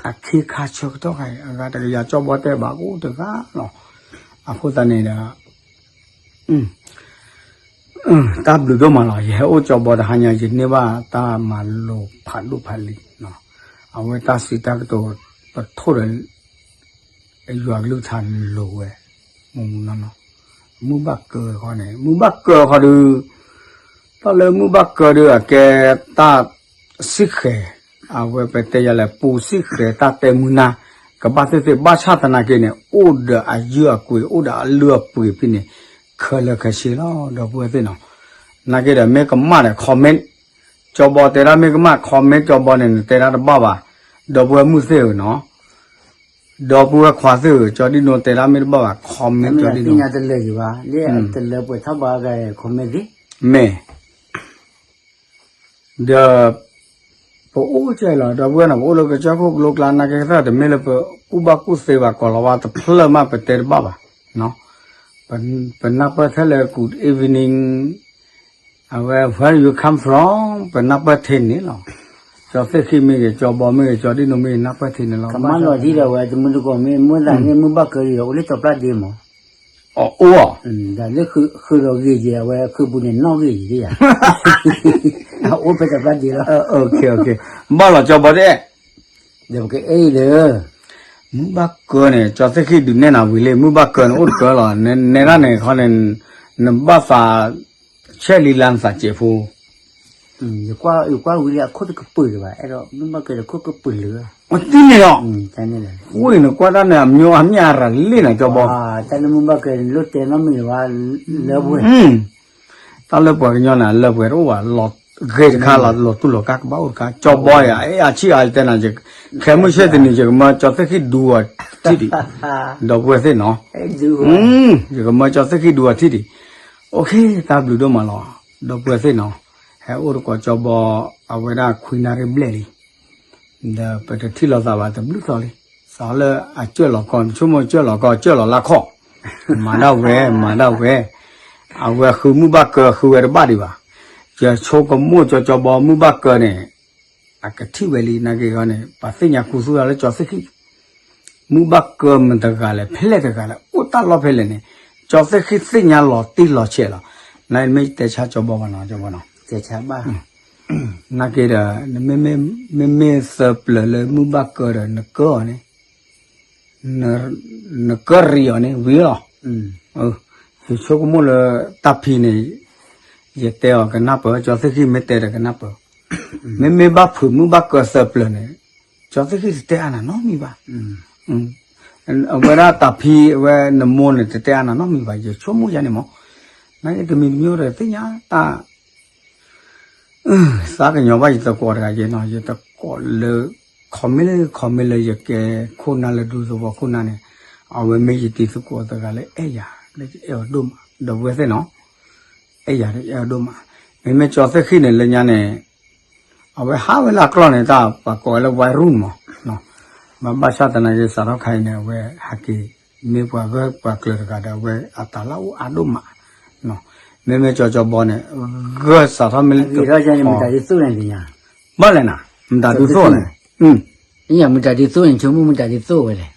အခ့ခါဆၢကတီၢ်ခါအံၤ အဂၤတကယၤ ကၠီဘီတဲဘၣ်ကအိၣ်တဂၤလီၤ. အဃိသတးန့ၣ်ဒီး တၢ်ဘျုးဒိၣ်မးလီၤ. ယဟဲအိၣ်ကၠီဘီတဟါညါ ယန့ၢ်ဘၣ်တၢ်မၤလိဖးဒိၣ်ဖးလံၤ, အဝဲတၢ်စံးတၢ်ကတိၤ ပထိၣ်ဒီး ယွၤကလုၢ်ကထါလိၤဝဲ, မုၢ်မုၢ်နီၢ်နီၢ်, မုၢ်ဘၣ်ကၢၤဃီန့ၣ် မုၢ်ဘၣ်ကၢၤဃီဒီး တၢ်လၢမုၢ်ဘၣ်ကၢၤဒီး အကဲတၢ်စံၣ်ဃဲၤ, အဝဲပတဲယၤလဲၣ် ပူၤစံၣ်ဃဲၤတၢ်တဲမုၢ်နၤ, ကဘၣ်သ့ၣ်သ့ၣ် ဘၣ်ဆၣ်သနာ်က့န့ၣ် အိၣ်ဒီးအယုၢ်အကွ့ၤ အိၣ်ဒီးအလုၢ်အပှ့ၤဖဲန့ၣ် ခဲလၢာ်ခဲဆ့လီၤ ဒီပုၢ်ဝဲၢ်သ့ၣ်နီၤ. နာ်က့ဒီး မ့ၢ်ကမၣ်ဒီး comment, ကၠီဘီတဲဒၣ်မ့ၢ်ကမၣ် comment ကၠီဘီန့ၣ် နတဲဒၣ်တဘၣ်ဘၣ်, ဒီပုၢ်ဝဲၢ်မုၣ်သ့ၣ်ဧၢနီၤ ဒီပုၢ်ဝဲၢ်ခွါသ့ၣ်ဧၢ, ကၠီဒံၣ်နိတဲဒၣ်မ့ၢ်တဘၣ်ဘၣ် comment ကၠီဒံၣ်နိ, တလၢယဘၣ်, လၢတလၢပှဲၤထီၣ်ဘၣ်ဂၤ comment သ့, မ့ၢ်, ဒီး ပအိၣ်ကဲလီၤ ဒီပုၢ်ဝဲၢ်နီၤ, ပအိၣ်လၢကစၢၢ်ခိၣ်ကလိကျါ နာ်က့သၢၣ် တမ့ၢ်လၢပကူၣ်ဘၣ်ကူၣ်သ့ဘၣ် ကိးလီၤဝါတဖျၢၣ်မး ပတဲတဘၣ်ဘၣ်, ပနၢ်ပၢၢ်ထဲလၢ good evening, အဝဲ where you come from ပနၢ်ပၢၢ်ထဲန့ၣ်လီၤ. ကၠီသ့ၣ်ဃံမ့ၢ်ဂ့ၤ ကၠီဘီမ့ၢ်ဂ့ၤ ကၠီဒံၣ်နိမ့ၢ်ဂ့ၤ နၢ်ပၢၢ်ထံန့ၣ်လီၤ. ကမၣ်လီၤထံဒီးဝဲ တမုၢ်တကိးမ့ၢ် မုၢ်သးန့ၣ် မုၢ်ဘၣ်ကၢဒီး အိၣ်လၢကၠီပျၢ်ဒ့မး. အအိၣ်ဧါ. ဒီးလၢဃုာ်ဒီးဂ့ၤကဲ အဝဲခုးပူၤန့ၣ် နီၣ်ဂ့ၤဒံးယၤ အိၣ်ဖဲကၠီပျၢ်ဒ့လီၤ. ဘၣ်လီၤကၠီဘီဒဲး ဒီးပကအဲၣ်လၢ မုၢ်ဘၣ်ကၢန့ၣ် ကၠီသ့ၣ်ဃံဒုးနဲၣ်နၤဝံၤလံ မုၢ်ဘၣ်ကၢန့ၣ်အိၣ်တကၢလီၤ. နဲဒၣ်န့ၣ်ခီန့ၣ် နဘၣ်သး ဆဲးလံလါနသးစဲးဖိ ယကွၢ်ဝံၤလံအခိၣ်တကပၤဒံးဘၣ် အဲၣ်ဒိးမုၢ်ဘၣ်ကၢဒီးခိၣ်ကပၤလၢာ် တံၢ်န့ၣ်လီၤ. ဝံၤနကွၢ်တၢ်န့ၣ် အမျိုးအမြင့်အရၤလံနၤ ကၠီဘီ တၢ်လၢမုၢ်ဘၣ်ကၢန့ၣ် လိၣ်တဲနီတမံၤဘၣ် လၢပှဲၤ တၢ်လၢပှၤကညီန့ၣ် အလၢပှဲၤတအိၣ်ဘၣ် လီၤဂ့ၤတခါလီၤ လီၤတူၢ်လီၤကာ်ကဘၣ်အိၣ်တခါ ကၠီဘီယၤ အဲၣ်အဆံၣ်အါတဲနၤ ခဲမုၢ်ဆ့ၣ်တနံၤ ယကမၢကၠီသ့ၣ်ဃံဒူအီၤထံၣ်ဒံး ဒီပုၢ်ဝဲၢ်သ့ၣ်နီၤ ယကမၢကၠီသ့ၣ်ဃံဒူအီၤထံၣ်ဒံး အိၣ်ခ့ တၢ်ဘျုးဒိၣ်မးလီၤ ဒီပုၢ်ဝဲၢ်သ့ၣ်နီၤ ဟဲအိၣ်တကိးကၠီဘီ အဝဲဒၣ်ခွံနၣ်ရံၣ်ဘျဲၣ်လံ ဒီးပတထံၣ်လိာ်သးဘၣ်တဘျုးသီလံ စးလၢအကၢၣ်လီၤကီ နဆိကမိၣ်ကၢၣ်လီၤကီ ကၢၣ်လီၤလၢခီၣ် မၤဒၣ်ဝဲ မၤဒၣ်ဝဲ အဝဲဃုမုၢ်ဘၣ်ကၢဃုဝဲတဘၣ်ဒံးဘၣ် ယဆိကမိၣ်ကၠီကၠီဘီမုၢ်ဘၣ်ကၢန့ၣ် အကထံၣ်ဝဲလံ နာ်က့ၤဂီၢ်န့ၣ် ပှၤသ့ၣ်ညါခူသူၣ်လၢကၠီသ့ၣ်ဃံ မုၢ်ဘၣ်ကၢမတဂၤလဲၣ် ဖဲလဲၣ်တဂၤလဲၣ် အိၣ်တၢ်လီၢ်ဖဲလဲၣ်န့ၣ် ကၠီသ့ၣ်ဃံသ့ၣ်ညါလီၤတံၢ်လီၤဆဲးလီၤ နမ့ၢ်တဲဆါကၠီဘီဘၣ်နီၤ ကၠီဘီနီၤ နာ်က့ၤဒီး မ့မ့ၢ်သၢပျၢၤလၢမုၢ်ဘၣ်ကၢဒီး နကၢအီၤန့ၣ် နကၢရံအီၤန့ၣ် ဝံၤလီၤ ယဆိကမိၣ်လၢတၢ်ဖံန့ၣ် ယတဲအီၤကနၢ်ပၢၢ် ကၠီသ့ၣ်ဃံမ့ၢ်တဲဒီးကနၢ်ပၢၢ် မ့မ့ၢ်ဘၣ်ဖုးမုၢ်ဘၣ်ကၢသၢပျၢၤန့ၣ် ကၠီသ့ၣ်ဃံတတဲအါနၤနီတမံၤဘၣ် အဝဲဒၣ်တၢ်ဖံအဝဲနမိၢ်န့ၣ် တတဲအါနၤနီတမံၤဘၣ် ယဆိကမိၣ်ယါန့ၣ်မး နာ်က့ၤတမံၤတမံၤဒီးသ့ၣ်ညါတၢ် သးကညီၤဘၣ်ယသကိးတဂၤယဲနီၤ ယသကိးလၢ ခီမ့ၢ်လၢ ခီမ့ၢ်လၢယကဲခိၣ်နၢ်လၢဒူသဝီခိၣ်နၢ်န့ၣ် အဝဲမ့ၢ်ယတံၤသကိးတဂၤလၢအဲၣ်ယၤ လၢယအဲၣ်အီၤဒိၣ်မး ဒီပုၢ်ဝဲၢ်သ့ၣ်နီၤ အဲၣ်ယၤအဲၣ်အီၤဒိၣ်မး မ့မ့ၢ်ကၠီသ့ၣ်ဃံန့ၣ်လၢညါန့ၣ် အဝဲဟးဝဲလၢအကျီၢ်န့ၣ် တၢ်ပှၤကိးဝဲလၢ ဝါရူၢ် မး ဘၣ်ဆၣ်သနာ်က့ စးထီၣ်ခါအံၤန့ၣ် အဝဲဟးက့ၤ မ့ၢ်ပှၤဂၢၢ်ပှၤကျၢၤတဂၤဒီး အဝဲအတၢ်လၢအိၣ်အါဒိၣ်မး မ့မ့ၢ်ကၠီကၠီဘီန့ၣ် ဂၢၢ်စးထီၣ်မ့ၢ်လၢ ဘၣ်လဲၣ်နၤ မတၤဒုသိၣ်န့ၣ် မတၤဒုသိၣ်န့ၣ် ဆိကမိၣ်မတၤဒုသိၣ်ဝဲလဲၣ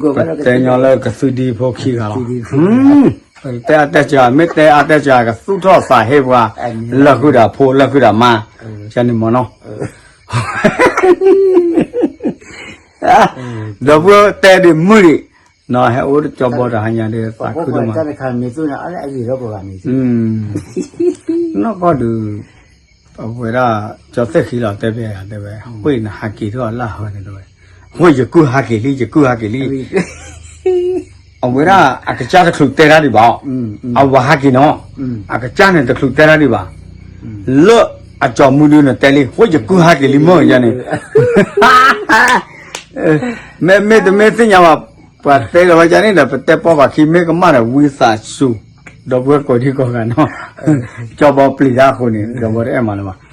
် ပတဲညီလၢကသုဒံဖိခံဂၤလီၤ ပတဲအတဲစှၤ မ့ၢ်တဲအတဲစှၤ ကသူၣ်ထီၣ်သးဟ့ပှၤ လၢဃုာ်ဒီးဖိ လၢဃုာ်ဒီးမါ ယန့ၣ်မ့ၢ်နီၤ ဒီပုၢ်ဝဲၢ်တဲဒံးမုၢ်ဒံး ဟဲအိၣ်ကၠီဘီတဟါညါဒီး သးခုဒိၣ်မး နီၢ်ကီၢ်ဒုး အဝဲဒၣ် ကၠီသ့ၣ်ဃံလီၤတဲဖဲယတဲဝဲ ဃိနဟးက့ၤထီၣ်လၢဟၢန့ၣ်တဲဝဲ ဃိယကုၢ်ဟးက့ၤလံ ယကုၢ်ဟးက့ၤလံ အဝဲဒၣ်အကစၢ်တချုးတဲတၢ်ဒံးဘၣ် အဝၤဟးက့ၤနီၤ အကစၢ်န့ၣ်တချုးတဲတၢ်ဒံးဘၣ် လၢအကၠီမုၢ်ဒုန့ၣ်တဲလံ ဃိယကုၢ်ဟးက့ၤလံမ့ၢ်ယါန့ၣ် မ့မ့ၢ်တမ့ၢ်သ့ၣ်ညါဘၣ် ပှၤတဲလီၤဝဲယါန့ၣ်ဒီး ပတဲပီၢ်ပှၤခံမ့ၢ်ကမၣ်ဒီး ဝံသးစူၤ ဒီပုၢ်ဝဲၢ်ကိးဒံကိးဂၤနီၤ ကၠီဘီပျံၤတၢ်အဃိန့ၣ် ကၠီဘီတအဲၣ်မးလၢၤဘၣ်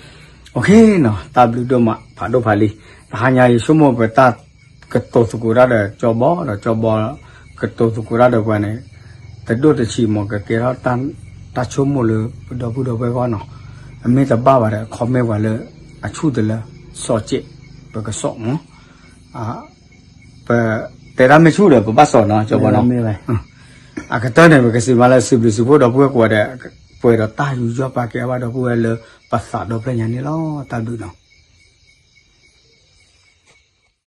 တၢ်ဘျုးဒိၣ်မး ဖးဒိၣ်ဖးလံ တဟါညါယဆိကမိၣ်ပတၢ်ကတိၤသကိးတၢ်ဒီး ကၠီဘီဒီး ကၠီဘီ ကတိၤသကိးတၢ်ဒီးပှၤန့ၣ် တဒိၣ်တဆံးမ့ၢ်ကကဲထီၣ် တၢ်ဆိကမိၣ်လၢပဒီပုၢ်ဒီဝဲၢ်အဂီၢ်နီၤ အမ့ၢ်တဘၣ်ဘၣ်ဒီး comment ပှၤလၢ အဆူၣ်တလၢ စီၤစ့း ပကစီၣ်မး ပတဲတၢ်မ့ၢ်ဆူၣ်ဒီး ပဘၣ်စီၣ်နီၤ ကၠီဘီနီၤ အကတၢၢ်န့ၣ် ပကစံးမးလၢ စံးဘျုးစံးဖှိၣ်ဒီပုၢ်ဝဲၢ်ကိးဂၤဒဲး ပှဲၤဒီးတၢ်ယူးယီၣ်ပာ်ကဲအဘၣ်ဒီပုၢ်ဝဲၢ်လၢ ပသးဒီဖျၢၣ်ညါန့ၣ်လီၤ တၢ်ဘျုးနီၤ